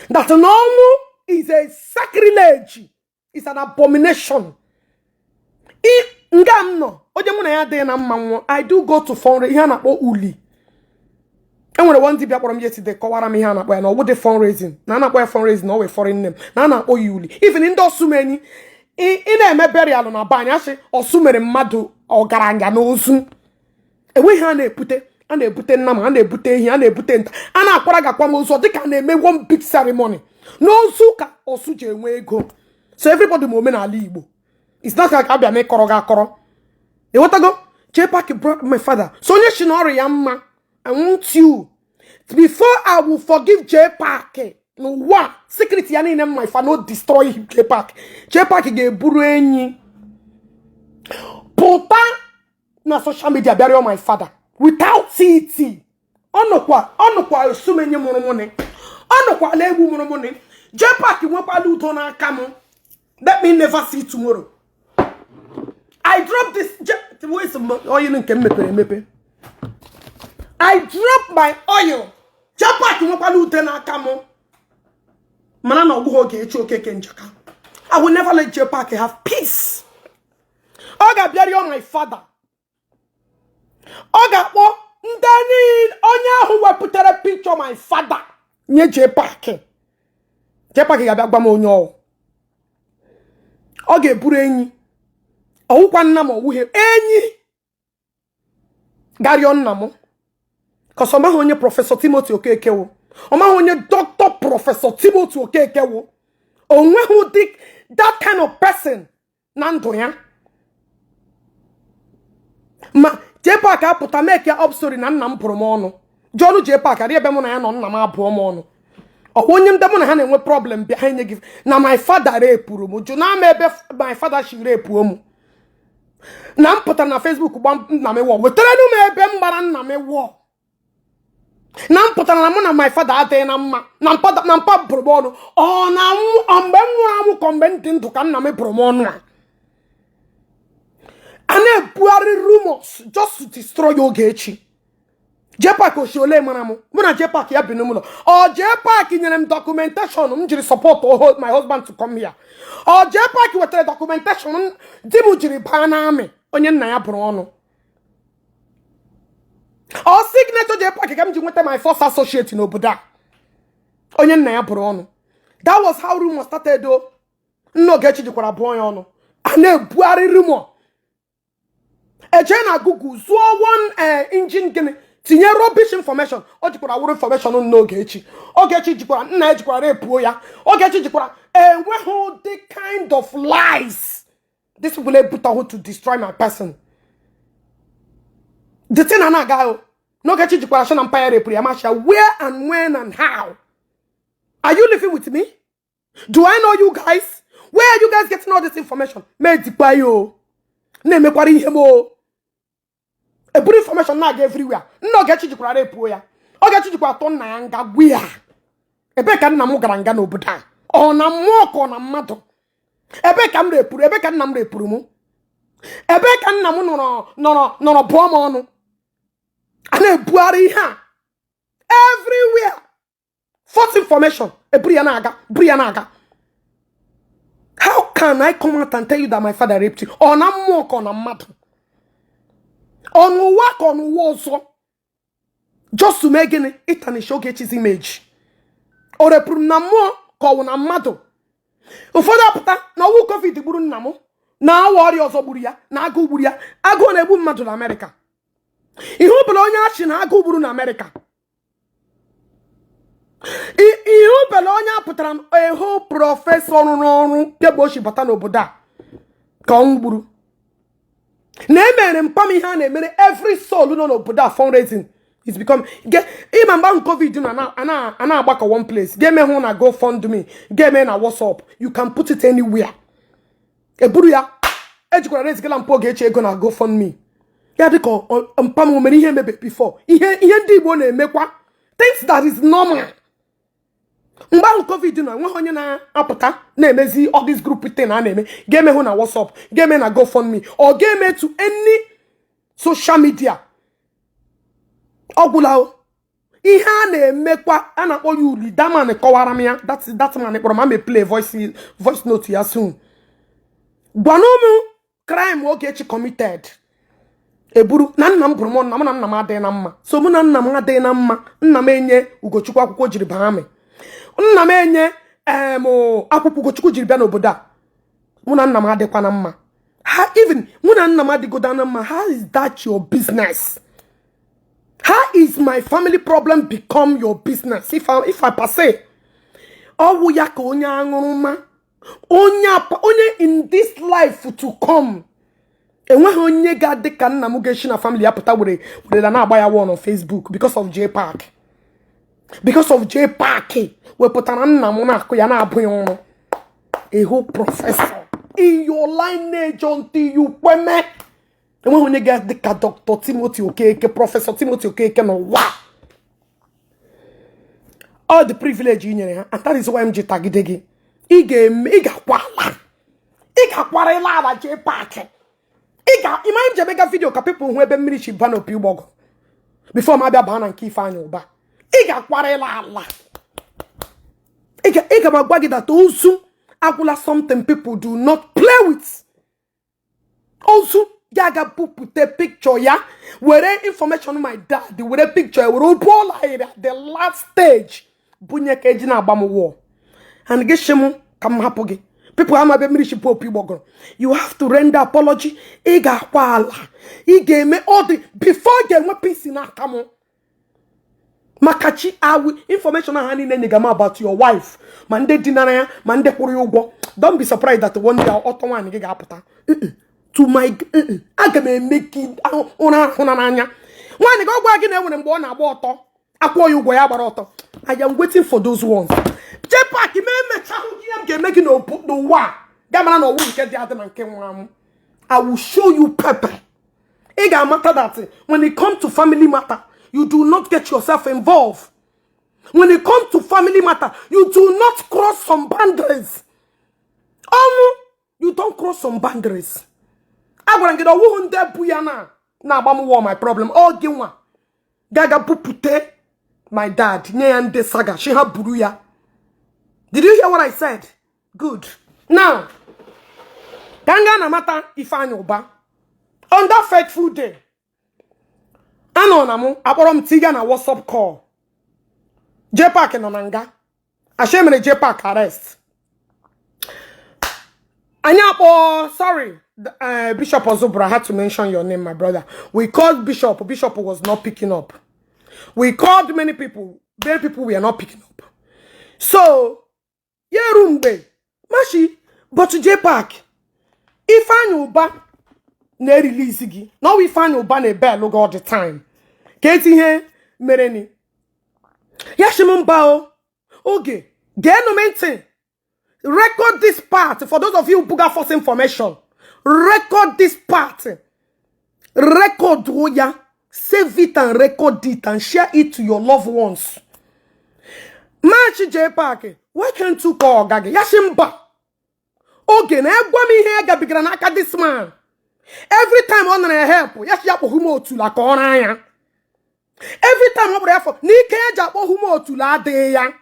That na ọnwụ is a sacrilege, is an abomination. Nga m nọ, onye mụ na ya adịghị na mma nwụọ, I do go to fundraise, ihe a na-akpọ uli. Enwere one dibịa kpọrọ m yesterday, kọwara m ihe a na-akpọ ya, na ọwụ dị fundraising, na a na-akpọ ya fundraising, na ọ wee foreign name, na a na-akpọ ya uli. Even ndị ọsụmenyi, ị na-eme burial na be anyị, asị ọsụ mere mmadụ ọgaranya n'ozu. Enweghị a na-ebute, a na-ebute nnama, a na-ebute ehi, a na-ebute nta, a na-akwara gị akwamozu dịka a na-eme one big ceremony n'ozu ka ọsụ ji enwe ego. So everybody ma omenala Igbo. It's not like abịa m ịkọrọ gị akọrọ, ịghọtago? JPAC brought my father, so onye si na ọrịa ya mma. I want you, before I will forgive JPAC n'ụwa, secret ya niile mma, if I no destroy JPAC, JPAC ga-eburu enyi pụta na social media bịa rịọ my father without it. Ọ nọkwa osumenye mụrụ mụnị, ọ nọkwa ala egwu mụrụ mụnị. JPAC nwekwala udo n'aka m. Let me never see tomorrow. I drop this where's oil nke m mepere emepe? I drop my oil. JPAC nwekwala ude n'aka m, mana na ọgbụghị oge echi Okeke Njaka. I will never let JPAC have peace. Ọ ga-abịa rịọ my father. Ọ ga-akpọ ndị niile onye ahụ wepụtara picture my father nye JPAC. JPAC ga-abịa gwa m onye ọwụ. Ọ ga-eburu enyi, ọwụkwa nna m, ọwụghị enyi, garịọ nna m kọsọ. Ọ maghị onye Professor Timothy Okeke wụ, ọ maghị onye Dr. Professor Timothy Okeke wụ. O nweghị ụdị that kind of person na ndụ ya. Ma JPAC apụta make up story na nna m bụrụ m ọnụ. Jụọnụ JPAC adị ebe mụ na ya nọ, nna m abụọ m ọnụ. Ọkwa onye ndị mụ na ha na-enwe problem bịa ha enye gị na my father repụrụ m. Jụ na ama ebe my father shi repuo m, na m pụtara na Facebook gba nna m wọ. Wetaranụ m ebe m gbara nna m wọ, na m pụtara na mụ na my father adịghị na mma, na mpa, na mpa bụrụ m ọnụ. Ọ na ọ mgbe m nwụrụ anwụ ka mgbe m dị ndụ ka nna m bụrụ m ọnụ. A na-ebugharị rumors just to destroy Ogechi. JPAC oshi ole mara m, mụ na JPAC ya bi n'ụlọ. Ọ JPAC nyere m documentation m jiri support my husband to come here. Ọ JPAC wetara documentation di m jiri baa n'amị, onye nna ya bụrụ ọnụ. Ọ signature JPAC ka m ji nweta my first associate n'obodo a, onye nna ya bụrụ ọnụ. That was how rumor started o. Nna Ogechi jikwara bụọ ya ọnụ. A na-ebugharị rumor, eje na Google zụọ one engine gịnị, tinye rubbish information. O jikwara wụrụ information nna Ogechi. Ogechi jikwara nna ya jikwara repuo ya. Ogechi jikwara enweghị ụdị kind of lies this people ebutahụ to destroy my person. The thing na na-aga o n'Ogechi jikwara sị na mpa ya repụrụ ya. Masha, where and when and how are you living with me? Do I know you guys? Where are you guys getting all this information? Mee dikwa ya o na-emekwara ihe m o eburu information na-aga everywhere. Nna Ogechi jikwara repuo ya. Ogechi jikwara tụ nna ya nga gwu ya. Ebee ka nna m gara nga n'obodo a? Ọ na mmụọ ka ọ na mmadụ? Ebee ka m repụrụ? Ebee ka nna m repụrụ m? Ebee ka nna m nọrọ bụọ m ọnụ? A na-ebugharị ihe a everywhere, false information, eburu ya na-aga, buru ya na-aga. How can I come out and tell you that my father raped you? Ọ na mmụọ ka ọ na mmadụ? Ọ n'ụwa ka ọ n'ụwa ọzọ? Just to mee gịnị? Ị tarnish Ogechi's image. O repụrụ m na mmụọ ka ọ wụ na mmadụ? Ụfọdụ apụta na ọnwụ COVID gburu nna m, na awa ọrịa ọzọ gburu ya, na agụụ gburu ya. Agụụ na-egbu mmadụ na Amerịka. Ihe ọbụla onye achị na agụ gburu na Amerịka, ihe ọbụla onye a pụtara ehu professor rụrụ ọrụ kemgbe o si bata n'obodo a ka ọnwụ gburu na emere mpam. Ihe a na-emere every soul nọ n'obodo a, fundraising is become ịma mgbe ahụ COVID na a na-agbakọ one place, ga-eme hụ na GoFundMe, ga-eme na WhatsApp. You can put it anywhere. Eburu ya ejikwara rezigala mpụ oge eche ego na GoFundMe ya dịka mpam mere ihe mebe before. Ihe ndị Igbo na-emekwa, things that is normal. Mgbe ahụ COVID nọ, enweghị onye na-apụta na-emezi all this group thing a na-eme, ga-eme hụ na WhatsApp, ga-eme na GoFundMe, ọ ga-eme to any social media. Ọ gwụla o. Ihe a na-emekwa a na-akpọ ya uli daman kọwara m ya. That man kpọrọ m ama play voice note ya soon. Gwanụ m crime Ogechi committed eburu na nna m bụrụ m nna m na nna m adịghị na mma. So mụ na nna m adịghị na mma. Nna m enye Ugochukwu akwụkwọ jiri baa amị, nna m enye em akwụkwọ Ugochukwu jiri bịa n'obodo a. Mụ na nna m adịkwa na mma. Ha even mụ na nna m adịgoda na mma, how is that your business? How is my family problem become your business? If I per se ọwụ ya ka onye aṅụrụma, onye in this life to come, enweghị onye ga-adị ka nna m ga-esi na family ya pụta were werela na-agba ya wall on Facebook because of J Park, because of J Park wepụtara nna m na-akụ ya na-abụghị ọrụ. A whole professor in your lineage until you kweme, enweghị onye ga-adị ka Dr. Timothy Okeke, Professor Timothy Okeke n'ụwa. All the privilege i nyere ha, and that is why m ji tagide gị. Ị ga-eme, ị ga-akwa ala, ị ga-akwarịla ala J Park. Ị ga ịma m ji emega video ka people hụ ebe mmiri si ba n'opi ụgbọgụ before m abịa baa na nke Ifeanyị Ụba. Ị ga-akwarịla ala. Ị ga m agwa gị that ozu agwụla, something people do not play with. Ozu ya ga bupute picture ya, were information my dad, were picture ya, were ụbụọla at the last stage bunye ka eji na-agba m wall and gị shi m ka m hapụ gị. People ama ebe mmiri shi opi gbọgọrọ. You have to render apology. Ị ga-akwa ala, ị ga-eme all the before ị ga-enwe peace n'aka m maka chi awi information ha niile nyega m about your wife, ma ndị dinara ya, ma ndị kwụrụ ya ụgwọ. Don't be surprised that one day ọtọ nwaanyị gị ga-apụta. To my aga m eme gị ụra ahụ na n'anya nwaanyị gị. Ọ gwa gị na enwere mgbe ọ na-agba ọtọ, akwụọ ya ụgwọ ya gbara ọtọ. I am waiting for those ones. J Park ma emechahụ gị, ihe m ga-eme gị n'ụwa a ga mara na ọwụ nke dị adị na nke nwụrụ anwụ. I will show you pepper. Ị ga-amata that when it come to family matter, you do not get yourself involved. When it come to family matter, you do not cross some boundaries. Ọnwụ, you don't cross some boundaries. Agwara m gị na ọwụhụ ndị bụ ya na na-agba m wọ my problem. Ọ gị nwa gaga bupute my dad nye ya ndị saga shi ha buru ya. Did you hear what I said? Good. Now ka m gaa na mata Ifeanyị Ụba. On that fateful day, anọ na m akpọrọ m tiga na WhatsApp call. J Park nọ na nga, ashe mere J Park arrest. Anyị akpọ, sorry, Bishop Ozubra, I had to mention your name, my brother. We called Bishop. Bishop was not picking up. We called many people. Many people were not picking up. So ya eru mgbe mashi, but J Park, Ifeanyị Ụba na-erelease gị na ọwa Ifeanyị Ụba na-ebelu gị all the time ka eti ihe mere ni ya shi m mba o. Oge geenụ m ntị. Record this part. For those of you who buga false information, record this part. Record ya, save it and record it and share it to your loved ones. Machi J Park, why can't you call ọga gị? Ya shi mba, oge na egwa m ihe ya gabigara n'aka this man. Every time ọ nara ya help, ya shi ya kpọhụ m otula ka ọ raa ya. Every time ọ kpọrọ ya fọ n'ike ya ji akpọhụ m otula adịghị ya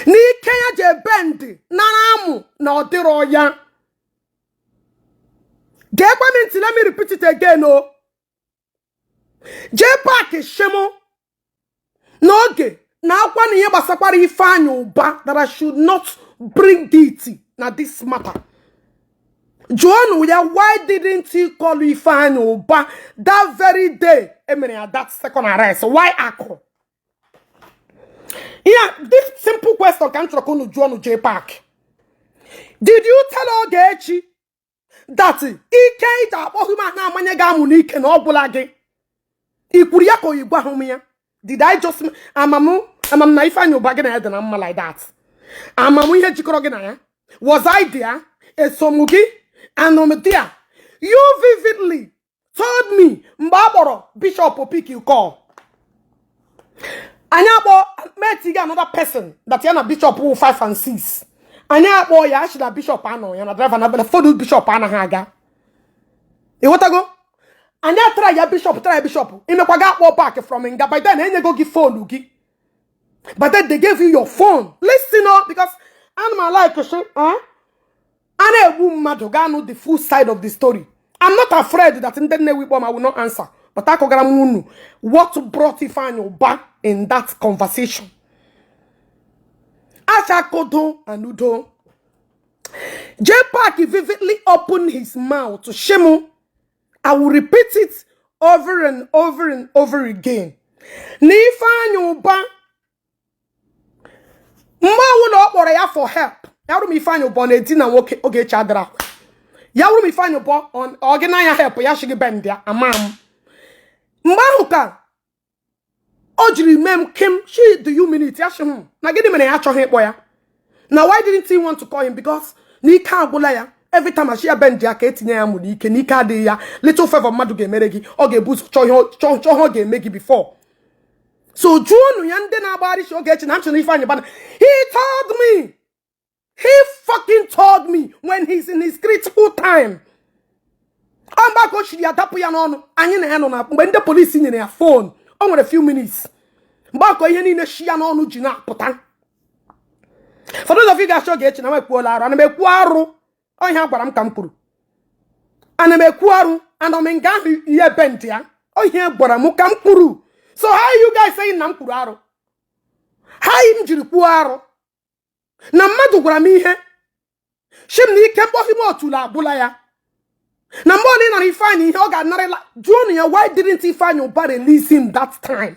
n'ike ya ji ebendị nara amụ na ọ dịrọ ya. Geekwa m ntị, let me repeat it again o. J Park shemo n'oge na akwa na ihe gbasakwara Ifeanyị Ụba, that I should not bring it na this matter. Jụọnụ ya, why didn't he call Ifeanyi Uba that very day emere ya that second arrest? Why Akụ? Yeah, this simple question ka m chọrọ ka unu jụọnụ J Park. Did you tell Ogechi that ike iji akpọ human na-amanye gị amụ n'ike na ọ gwụla gị? I kwuru ya ka oyigbo ahụ m ya? Did I just amamụ amam na Ifeanyi Uba gị na ya dị na mma like that? Amamụ ihe jikọrọ gị na ya? Was I there? Esom gị? Anọ m there? You vividly told me mgbe a kpọrọ Bishop pick call, anyị akpọ metiga another person that ya na Bishop wụ 5 and 6. Anyị akpọ ya, achị na Bishop anọ ya na driver na phone Bishop anaghị aga. Ịghọtago? Anyị atara ya Bishop, tara ya Bishop, imekwa ga akpọ back from nga. By then enyego gị phone gị. By then they gave you your phone. Listen o, because ana m like shi eh? A na-egbu mmadụ, ga-anụ the full side of the story. I'm not afraid that ndị Nnewi kpọm, I will not answer, but akọgara m unu what brought Ifeanyi Uba in that conversation. Achakodo and Udo. J Park vividly opened his mouth to Shemu. I will repeat it over and over and over again. Na Ifeanyi Uba, mgbe ọbụla ọ kpọrọ ya for help, ya wụrụ m Ifeanyi Uba ọ na-edina nwoke Ogechi adịra akwa. Ya wụrụ m Ifeanyi Uba ọ gị n'anya help ya shi gị bend ya ama m. Mgbe ahụ ka o jiri mee m kim she do you minute ya shi m na gịnị mere ya achọghị ịkpọ ya, na why didn't he want to call him? Because n'ike agwụla ya. Every time ashi ya bend ya ka etinye ya mụ n'ike, n'ike adịghị ya. Little favor mmadụ ga-emere gị, ọ ga-ebu ụzọ chọọ ihe chọọ ihe ọ ga-eme gị before. So jụọnụ ya, ndị na-agbagharị shi Ogechi na m chọrọ Ifeanyi Bana. He told me, he fucking told me when he's in his critical time, ọ mgbe aka o chiri ya dapụ ya n'ọnụ. Anyị na ya nọ na mgbe ndị polisi nyere ya phone, o nwere few minutes mgbe akọ ihe niile shi ya n'ọnụ ji na-apụta. For those of you ga-achọ Ogechi na m ekwuola arụ, ana m ekwu arụ? Ọ ihe a gwara m ka m kwuru. Ana m ekwu arụ? Anọ m nga ahụ ihe bend ya. Ọ ihe gwara m ka m kwuru. So how you guys saying na m kwuru arụ? How m jiri kwuo arụ na mmadụ gwara m ihe shi m na ike mkpọghị m otulu agwụla ya, na mgbe ọ nara Ifeanyị ihe ọ ga-anarịla? Jụọnụ ya, why didn't Ifeanyị Uba release him that time?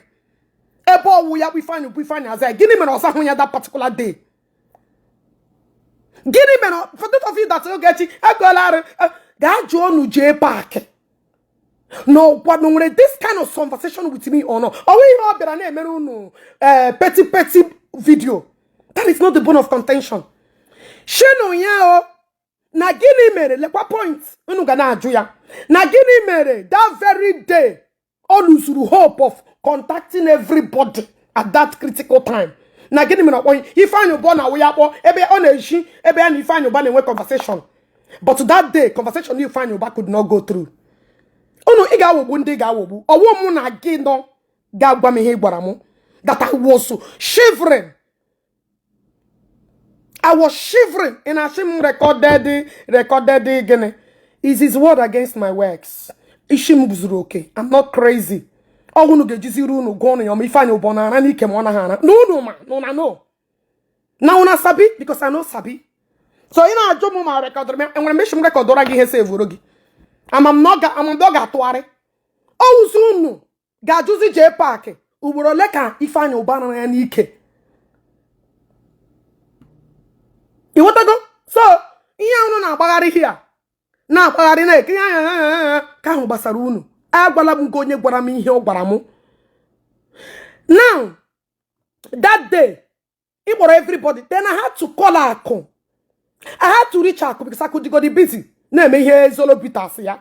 Ebe ọwụ ya bụ Ifeanyị bụ Ifeanyị aza ya, gịnị mere ọ zahụ ya that particular day? Gịnị mere? For those of you that Ogechi ekwela arụ, gaa jụọ unu J Park na ọkwado nwere this kind of conversation with me or not. Ọwụ ihe ọ bịara na-emere unu petty petty video. That is not the bone of contention. Shenu ya o na gịnị mere? Lekwa point unu ga na-ajụ ya, na gịnị mere that very day ọ losuru hope of contacting everybody at that critical time? Na gịnị mere ọkpọ Ifeanyị Ụbọ na awụ ya kpọ ebe ọ na-eshi, ebe ya na Ifeanyị Ụba na-enwe conversation, but that day conversation Ifeanyị Ụba could not go through? Unu ị ga-aghọgbu ndị ga-aghọgbu ọwụ mụ na gị nọ ga-agwa m ihe ị gwara m that I was shivering. I was shivering in ashim recorded. Gịnị is his word against my works? Isi m zuru oke. I'm not crazy. Ọ unu ga-ejiziri unu gụọ ọnụ ya ma Ifeanyị Ụbọ na-ara n'ike ma ọ naghị ara na unu ma na una know na una sabi, because I know sabi. So ị na-ajụ m ma recordụrụ m, enwere m isi m recordụra gị ihe sevuru gị. Amam na ọ ga-atụgharị owuzi. Unu ga-ajụzi J Park ugboro ole ka Ifeanyị Ụba nara ya n'ike. Ịghọtago? So ihe unu na-agbagharị hia na-agbagharị na-ekenye anya ka ahụ gbasara unu. Agwala m gị onye gwara m ihe ọ gwara m. Now that day ị kpọrọ everybody, then I had to call Akụ. I had to reach Akụ because Akụ dịgodi busy na-eme ihe Zolo Bitters ya.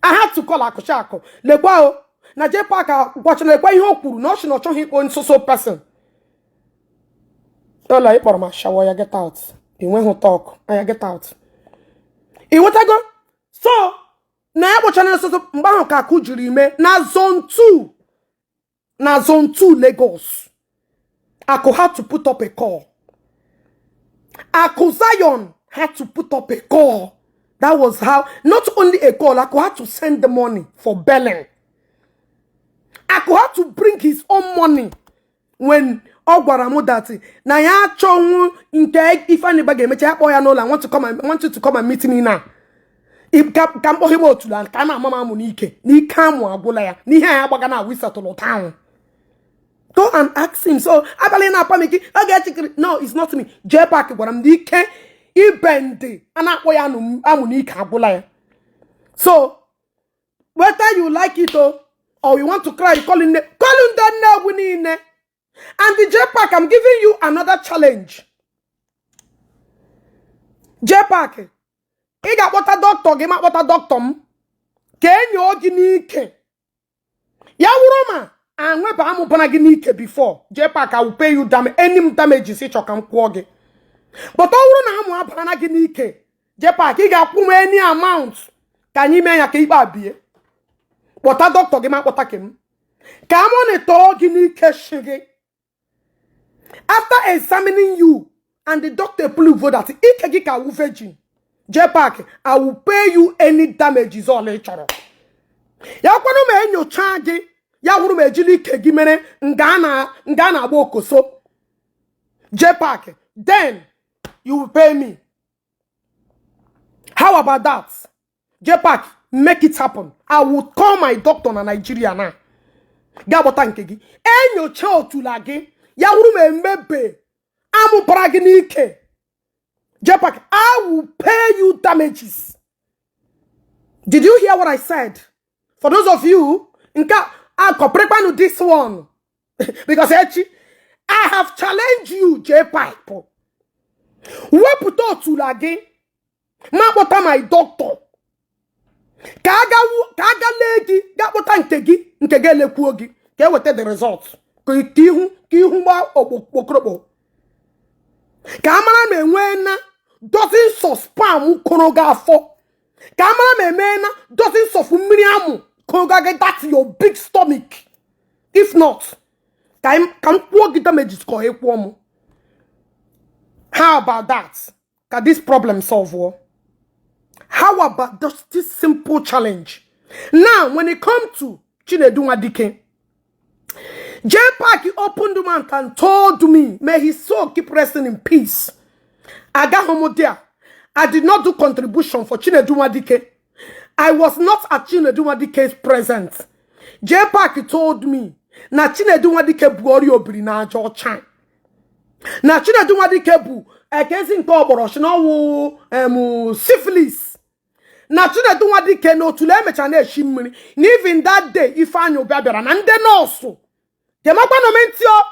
I had to call Akụ, Akụ, lekwa o na J Park gwachara, lekwa ihe o kwuru na ọ sị na ọ chọghị ịkpọ nso person ụlọ ị kpọrọ m ashawo ya. Get out. Enweghị talk anya, get out. Ịghọtago? So na ya kpọchara nso. Mgbe ahụ ka Akụ jiri mee na zone 2, na zone 2 Lagos. Akụ had to put up a call. Akụ Zion had to put up a call. That was how, not only a call, Akụ had to send the money for bailing. Akụ had to bring his own money when ọ gwara m that na ya achọnwụ nke Ifeanyi Uba ga-emecha ya kpọọ ya n'ụlọ. I want to come and, I want you to come and meet me now. Ka mkpọghe m otula ka a na-ama m amụ n'ike n'ike, amụ agwụla ya n'ihe anyị agbaga na wisetụlụ town. Go and ask him. So abalị na-apa m ike oge echikiri. No, it's not me. JPAC gwara m na ike ibendị a na-akpọ ya amụ n'ike agwụla ya. So whether you like it o or you want to cry, call him, call ndị Nnewi niile. And the JPAC, I'm giving you another challenge. JPAC, ị ga-akpọta dọkịta gị, ma kpọta dọkịta m ka enyo gị n'ike. Ya wụrụ ma anweba amụbara gị n'ike before, JPAC, I will pay you any damages ị chọ ka m kwụọ gị. But ọ bụrụ na amụ abara gị n'ike, JPAC, ị ga-akwụ m any amount ka anyị mee ya ka ikpe abie. Kpọta dọkịta gị, ma kpọta ke m ka a monitor gị n'ike shi gị. After examining you and the doctor prove that ike gị ka wu virgin, JPAC, I will pay you any damages all ị chọrọ. Ya kwanụ ma enyocha gị, ya hụrụ ma ejiri ike gị mere nga a na-agba okoso, JPAC, then you will pay me. How about that? JPAC, make it happen. I will call my doctor na Nigeria now. Gaa gbọta nke gị, enyocha otula gị, ya hụrụ ma emebe amụbara gị n'ike, JPAC, I will pay you damages. Did you hear what I said? For those of you nke a kọpịrịkwanụ this one, because echi I have challenged you, JPAC, wepụta otula gị, ma kpọta my doctor ka aga lee gị, ga kpọta nke gị, nke gị elekwuo gị, ka eweta the result, ka ihu gba okpokporokpo, ka a mara ma enwee na dozens of sperm kụrụ gị afọ, ka a mara ma emee na dozens of mmiri amụ kụrụ gị that your big stomach. If not, ka m kwụọ gị damages ka ọ kwụọ m. How about that? Ka this problem solve o? How about just this simple challenge? Now, when it comes to Chinedu Nwadike, J Park opened mouth and told me, may his soul keep resting in peace. Agaghị m there. I did not do contribution for Chinedu Nwadike. I was not at Chinedu Nwadike's present. J Park told me na Chinedu Nwadike bụ ọrịa obiri na aja ọcha. Na Chinedu Nwadike bụ ekezi nke ọgbọrọ shi na ọwụ syphilis. Na Chinedu Nwadike na otule emecha na-eshi mmiri. Na even that day Ifeanyị Ụba bịara na ndị nọọsụ gemakwanụ m ntị o,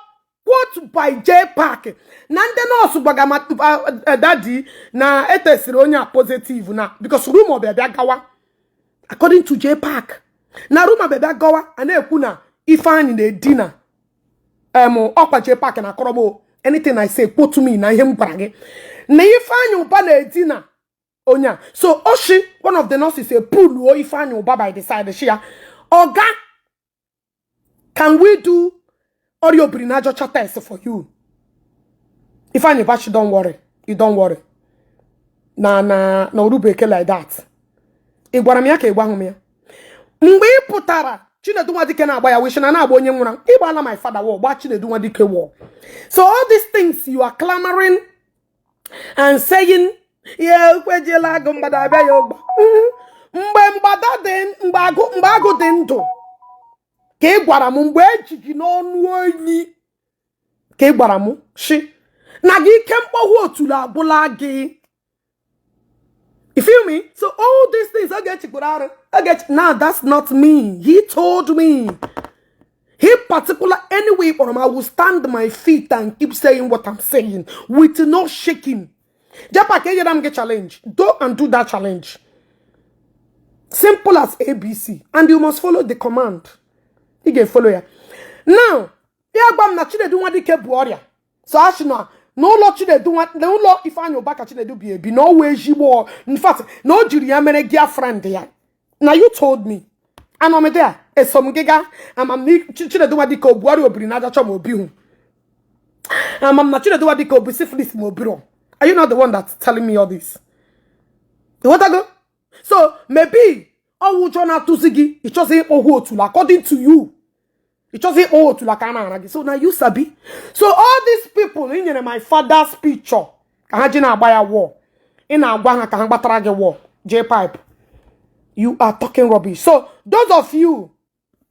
quote by J Park, na ndị nọọsụ gbaga daddy na etesiri onye a positive na because rumor bịa bịa gawa. According to J Park, na rumor bịa bịa gawa, a na-ekwu na Ifeanyị na-edina ọkwa J Park na akọrọ m o. Anything I say, quote me na ihe m gwara gị na Ifeanyị Ụba na-edina onye a. So oshi one of the nurses puluo Ifeanyị Ụba by the side, shi ya, "Oga, can we do ọrịa obiri na ajọcha test for you?" Ifeanyị Ụba shi, "Don't worry, you don't worry." Na orubeke like that. Ị gwara m ya ka ị gwahụ m ya mgbe ị pụtara Chinedu Nwadike na-agba ya wish na na-agba onye nwụrụ. Ịgbala my father wọ gba Chinedu Nwadike wọ. So all these things you are clamoring and saying, ya ekwejiela agụ mgbada abịa ya ụgba mgbe mgbada dị, mgbe agụ dị ndụ, ka ị gwara m, mgbe eji gị n'ọnụ oyi, ka ị gwara m shi na gị ike mkpọhụ otulu agwụla gị. You feel me? So all these things, Ogechi kwuru arụ, Ogechi. Now that's not me. He told me. He particular anyway, but I will stand my feet and keep saying what I'm saying with no shaking. JPAC, enyere m gị challenge. Go and do that challenge. Simple as ABC. And you must follow the command. Ị ga-follow ya. Now, ya gwa m na Chinedu Nwadike bụ ọrịa. So a sị na n'ụlọ Chinedu n'ụlọ Ifeanyị Ụba ka Chinedu bi ebi na ọ wee ezigbo, in fact, na o jiri ya mere girlfriend ya. Na you told me. Anọ m there, eso m gị gaa, ama m na Chinedu Nwadike obu ọrịa obiri na ajacha ma obi hụ. Ama m na Chinedu Nwadike obu syphilis ma obiro. Are you not the one that's telling me all this? Ịghọtago? So maybe ọwụ ụjọ na-atụzi gị, ị chọzi ịkpọhụ otula. According to you, ị chọzi ịkpọhụ otula ka a na-ara gị. So na you sabi. So all these people ị nyere my father's picture ka ha ji na-agba ya wọ, ị na-agwa ha ka ha gbatara gị wọ, J pipe. You are talking rubbish. So those of you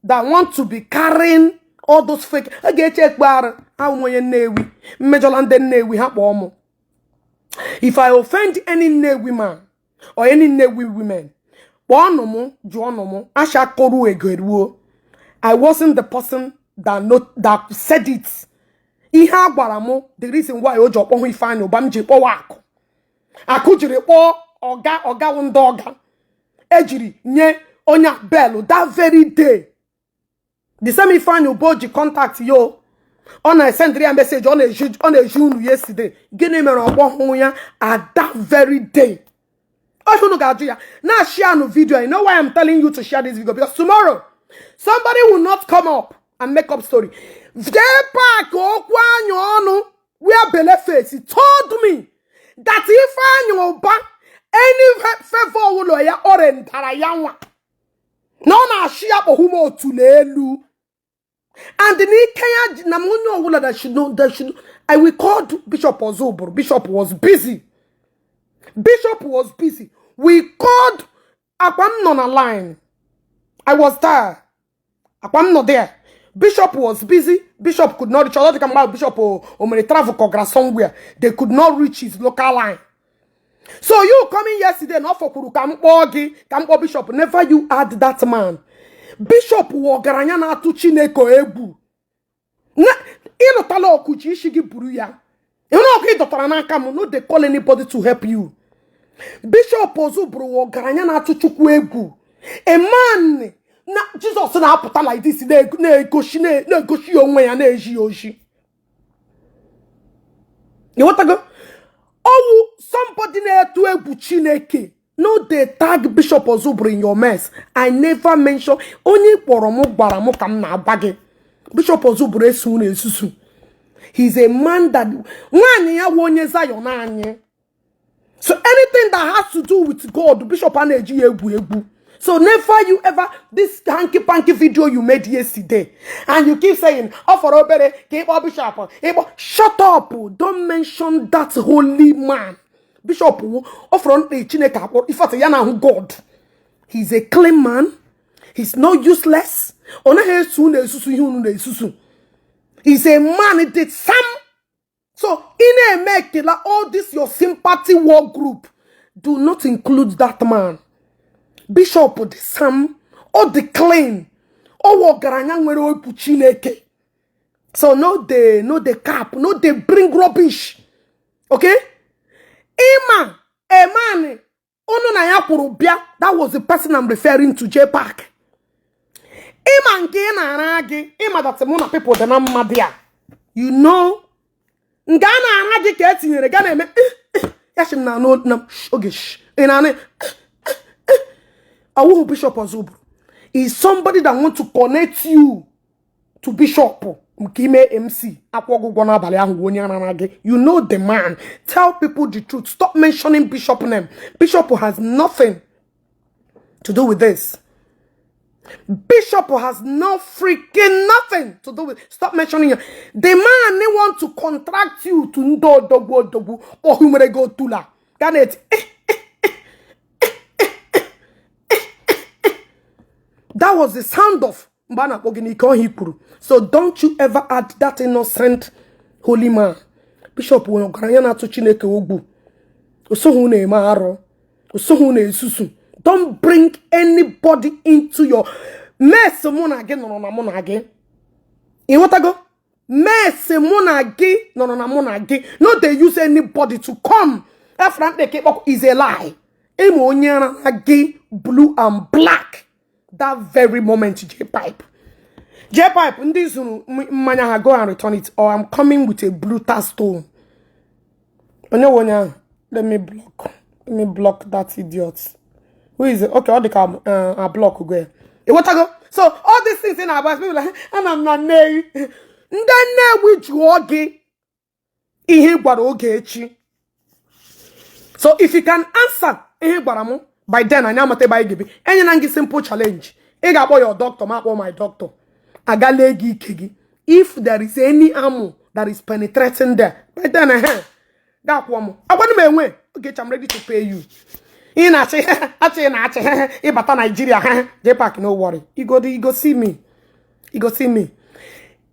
that want to be carrying all those fake a ga-eche ekpe arụ ahụ m onye Nnewi mmejọla ndị Nnewi ha kpọọ mụ. If I offend any Nnewi man or any Nnewi women, kpọọnụ mụ, jụọnụ mụ asha koru ego eruo. I wasn't the person that not, that said it. Ihe a gwara mụ, the reason why o ji ọkpọhụ Ifeanyị Ụba m ji kpọwa akụ akụ jiri kpọọ ọga ọga ndị ọga ejiri nye onye belu that very day, the same Ifeanyị Ụba o ji contact yo, ọ na-esendịrị ya message, ọ na-eji unu yesterday. Gịnị mere ọkpọhụ ya at that very day? Ọ unu ga-ajụ ya na share nu video. You know why I'm telling you to share this video? Because tomorrow somebody will not come up and make up story. Jee park okwu anya ọnụ where bele face. He told me that Ifeanyị Ụba, any favor ụlọ ya o rendara ya nwa na ọ na-achị ya kpọhụ m otu n'elu and n'ike ya na m onye ọbụla that should know, that should. I will call Bishop Ozuburu. Bishop was busy. Bishop was busy. We called akwa m nọ na line. I was there. Akwa m nọ there. Bishop was busy. Bishop could not reach. Ọ dịka mgbe Bishop o mere travel ka ọ gara somewhere, they could not reach his local line. So you coming yesterday na ọ fọkwuru ka m kpọọ gị, ka m kpọọ Bishop. Never you add that man. Bishop wụ ọgaranya na-atụ Chineke egwu. Ịlụtala ọkụchi isi gị buru ya ịhụrụ ọkụ ị dọtara n'aka m. No dey call anybody to help you. Bishop Ozuburu wụ ọgaranya na-atụ Chukwu egwu, a man na Jizọs na-apụta like this, na-egosi na-egosi ya onwe ya, na-eji ya oji. Ịghọtago? Ọwụ somebody na-etu egwu Chineke. No dey tag Bishop Ozuburu in your mess. I never mention. Onye kpọrọ m gwara m ka m na-agba gị. Bishop Ozuburu eso unu esusu. He's a man that nwaanyị ya wụ onye Zion anyị. So anything that has to do with God, Bishop a na-eji ya egwu egwu. So never you ever, this hanky panky video you made yesterday and you keep saying ọ fọrọ obere ka ịkpọ Bishop ịkpọ, shut up. Don't mention that holy man. Bishop wụ ọ fọrọ mkpa Chineke akpọrọ ifeatị ya na ahụ God. He's a clean man. He's not useless. Ọ naghị eso unu esusu ihe unu na-esusu. He's a man did some. So ị na-eme ekele all this your sympathy war group, do not include that man. Bishop dị sam, ọ dị clean, ọ wụ ọgaranya nwere okwu Chineke. So no dey cap, no dey bring rubbish, okay? Ịma a man unu na ya kwuru bịa, that was the person I'm referring to. J Park, ịma nke ị na-ara gị, ịma that mụ na people dị na mma dị a, you know, nke a na-ara gị ka etinyere ga na-eme ya sị m na anụ na oge ị na-anụ ọwụhụ. Bishop Ozuburu is somebody that want to connect you to Bishop nke ime MC akwụ ụgwọ n'abalị ahụ onye arara gị. You know the man. Tell people the truth. Stop mentioning Bishop name. Bishop has nothing to do with this. Bishop has no freaking nothing to do with. Stop mentioning it. The man they want to contract you to ndị odogwu odogwu kpọhụ nwere gị otula ga na-eti eh. That was the sound of mgbe a na-akpọ gị n'ike ọhịa kwuru. So don't you ever add that innocent holy man. Bishop nwere ọgaranya na-atụ Chineke ogbu osoghị na-eme arụ, osoghị na-esusu. Don't bring anybody into your mess. Mụ na gị nọrọ na mụ na gị, ịghọtago? Mess mụ na gị nọrọ na mụ na gị. No dey use anybody to come afra mkpeke ịkpọkọ is a lie. Ịma onye ara gị blue and black that very moment. J pipe, J pipe, ndị zuru mmanya ha, go and return it or I'm coming with a blue stone. Onye nwe onye ahụ? Let me block that idiot. Who is it? Okay, ọ dị ka a block go ya. Ịghọtago? So all these things ị na-agba, people like, ana m na Nnewi, ndị Nnewi jụọ gị ihe ị gwara Ogechi. So if you can answer ihe ị gwara m by then, anyị amata ebe anyị ga-ebi. Enyela m gị simple challenge. Ị ga-akpọ your doctor, ma akpọ my doctor, aga lee gị ike gị. If there is any ammo that is penetrating there by then, ga-akwụọ m agwanụ m enwe Ogechi, I'm ready to pay you. Ị na-achị achị na-achị ịbata Nigeria. JPAC, no worry, you go, you go see me, you go see me.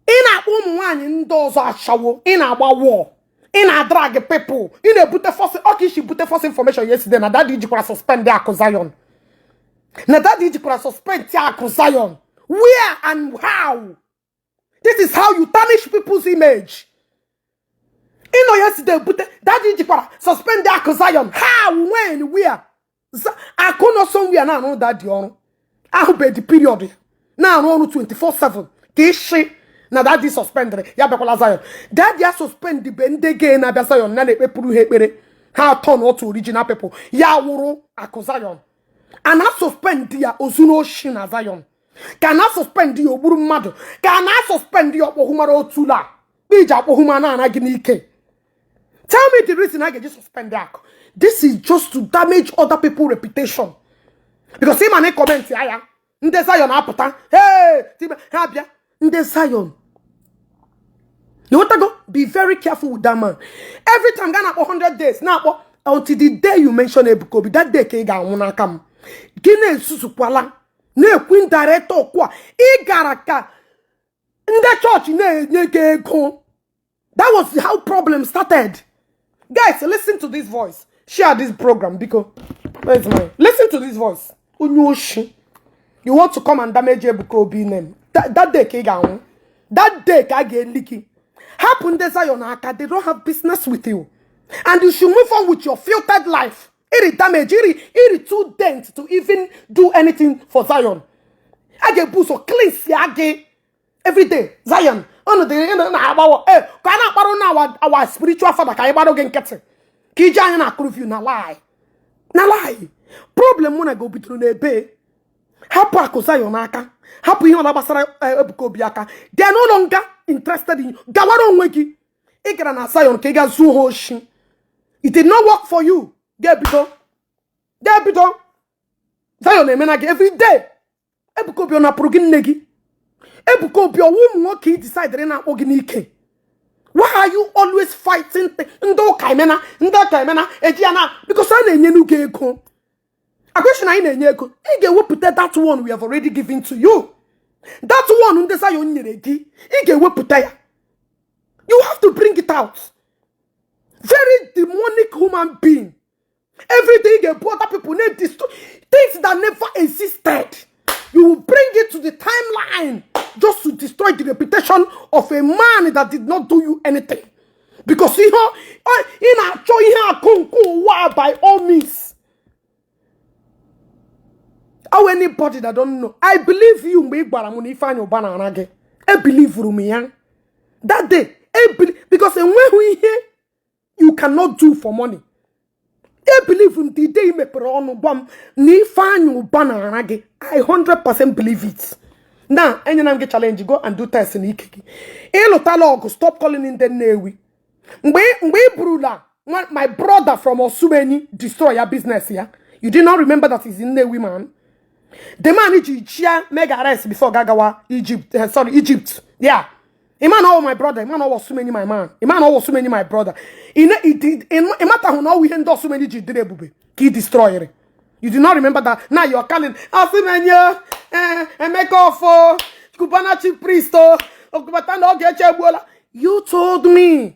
Ị na-akpọ ụmụ nwaanyị ndị ọzọ ashawo. Ị na-agba war, ị na-drag people, ị na-ebute false ọka isi bute false information yesterday na daddy jikwara suspend Akụ Zion, na daddy jikwara suspend Akụ Zion. Where and how? This is how you tarnish people's image. Ịnọ yesterday bute daddy jikwara suspend Akụ Zion. How? When? Where? Akụ nọ somewhere na-arụ daddy ọrụ ahụbeghị period ya na-arụ ọrụ 24/7 ka ịshị na daddy suspendịrị ya. Bịakwala Zion, daddy ya suspend be ndị gay na-abịa Zion na na-ekpepụrụ ha ekpere, ha atọ na otu original people ya wụrụ Akụ Zion. A na suspend ya ozu n'oshi na Zion, ka na suspend ya ogburu mmadụ, ka na suspend ya ọkpọhụmara otula iji akpọhụma na-ana gị n'ike. Tell me the reason a ga-eji suspend Akụ. This is just to damage other people reputation, because ịma na comment ya ya ndị Zion apụta. Hey, ha bịa ndị Zion. You want to go? Be very careful with that man. Every time ga na-akpọ 100 days na-akpọ until the day you mention Ebuka Obi, that day ka ị ga-anwụ n'aka m. Gị na-esusukwala na-ekwu indirect ọkwa ị gara ka ndị chọọchị na-enye gị ego. That was how problem started. Guys, listen to this voice. Share this program, biko. Where's my, listen to this voice. Onye oshi, you want to come and damage Ebuka Obi name. That day ka ị ga-anwụ, that day ka a ga-eli gị. Hapụ ndị Zion aka. They don't have business with you, and you should move on with your filtered life. Iri damage, iri too dent to even do anything for Zion. A ga-ebu ụzọ cleanse ya gị every day. Zion unu dị na-agbawo ee ka a na-akparụ na our spiritual father, ka anyị gbarụ gị nkịtị ka iji anyị na-akụrụ view na lie, na lie. Problem mụ na gị bidoro n'ebe. Hapụ Akụ Zion aka, hapụ ihe ọla gbasara Ebuka Obi aka. They are no longer interested in you. Gawara onwe gị. Ị gara na Zion ka ị ga zuo ha oshi. It did not work for you. Ga-ebido, ga-ebido Zion emena gị every day. Ebuka Obi ọ napụrụ gị nne gị? Ebuka Obi ọwụ ụmụ nwoke ị decidere na-akpọ gị n'ike? Why are you always fighting ndị ụka emena, ndị ụka emena eji ya na? Because a na-enye n'ugo ego akwesị na anyị na-enye ego. Ị ga-ewepụta that one we have already given to you, that one ndị Zion nyere gị. Ị ga-ewepụta ya. You have to bring it out. Very demonic human being. Every day you ga-ebu other people na-destroy things that never existed. You will bring it to the timeline just to destroy the reputation of a man that did not do you anything, because ihe ị na-achọ ihe akụ nke ụwa by all means. How anybody that don't know, I believe you. Mgbe ị gwara m na Ifeanyị Ụba na-ara gị, ebelieveru m ya that day, because enweghị ihe you cannot do for money. Ebelieve m the day ị mepere ọnụ gwa m na Ifeanyị Ụba na-ara gị. I 100% believe it. Now enyela m gị challenge: go and do test na ike gị. Ịlụtala ọgụ, stop calling ndị Nnewi. Mgbe ị burula my brother from Osumeni, destroy ya business ya, you did not remember that he's in Nnewi man. The man ji chia mega arrest before gagawa Egypt, sorry, Egypt. Yeah, Iman oh my brother, Iman oh Osumeni my man, Iman oh Osumeni my brother. Ịmata hụ na ọwụ ihe ndị Osumeni ji dịrị ebube ka ị destroy. You did not remember that. Now you are calling Osumeni, Emeka Ofo, Cubana Chief Priest, Okubata na Ogechi egbuola. You told me.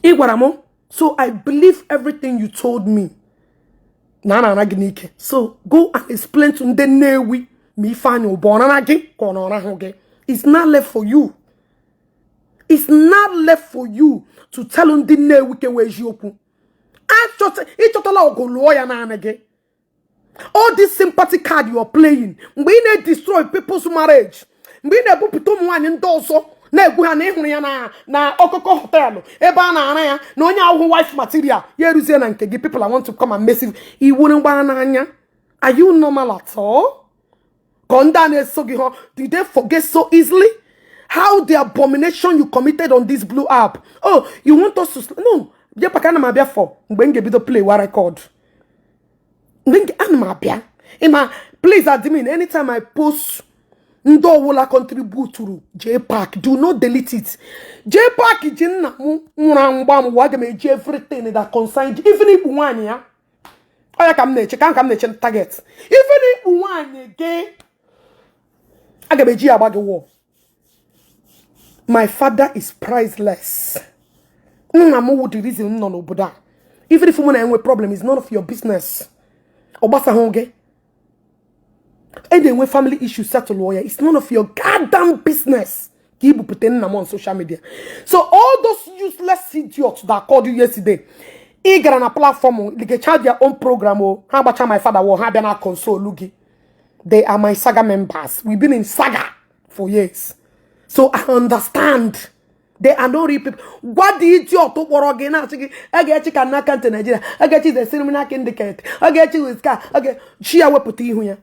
Ị gwara m, so I believe everything you told me. Na a na-ana gị n'ike. So go and explain to ndị Nnewi ma Ifeanyị Ụba ọ nara gị ka ọ na ọ rahụ gị. It's not left for you. It's not left for you to tell ndị Nnewi kewa eziokwu. Ịchọtala ọgụ lụọ ya naanị gị. All this sympathy card you are playing, mgbe ị na-destroy people's marriage, mgbe ị na-ebupụta ụmụ nwaanyị ndị ọzọ na-egwu ha na ịhụrụ ya na ọkụkọ hotel ebe a na-ara ya na onye ahụhụ wife material ya eruzie na nke gị, people I want to come and mess iwere mgbara n'anya. Are you normal at all? Ka ndị a na-eso gị ha, did they forget so easily how the abomination you committed on this blue app? Oh, you want us to no jepaka. Ana m abịa for mgbe m ga-ebido play wa record mgbe ana m abịa ịma. Please, admin, anytime I post ndị ọwụla contributuru JPAC, do not delete it. JPAC ji nna m nwụrụ anwụ gba m ụwa. Aga m eji everything that concern, even igbu nwaanyị ya. Ọ ya ka m na-eche, ka m na-eche target. Ife na ikpu nwaanyị gị, aga m eji ya agba gị wọ. My father is priceless. Nna m wụ the reason m nọ n'obodo a. Even if mụ na-enwe problem is none of your business. Ọ gbasahụ gị. E na-enwe family issue, settle ya. It's none of your goddamn business ka ibupụta nna m on social media. So all those useless idiots that called you yesterday, ị gara na platform gecha their own program o, ha gbacha my father wọ, ha bịa na console gị. They are my saga members. We've been in saga for years, so I understand they are not real people. Gwa the idiot kpọrọ gị na-achị gị, Ogechi ka n'aka ntị Nigeria, Ogechi is a criminal syndicate, Ogechi with car, oge chi ya wepụta ihu ya.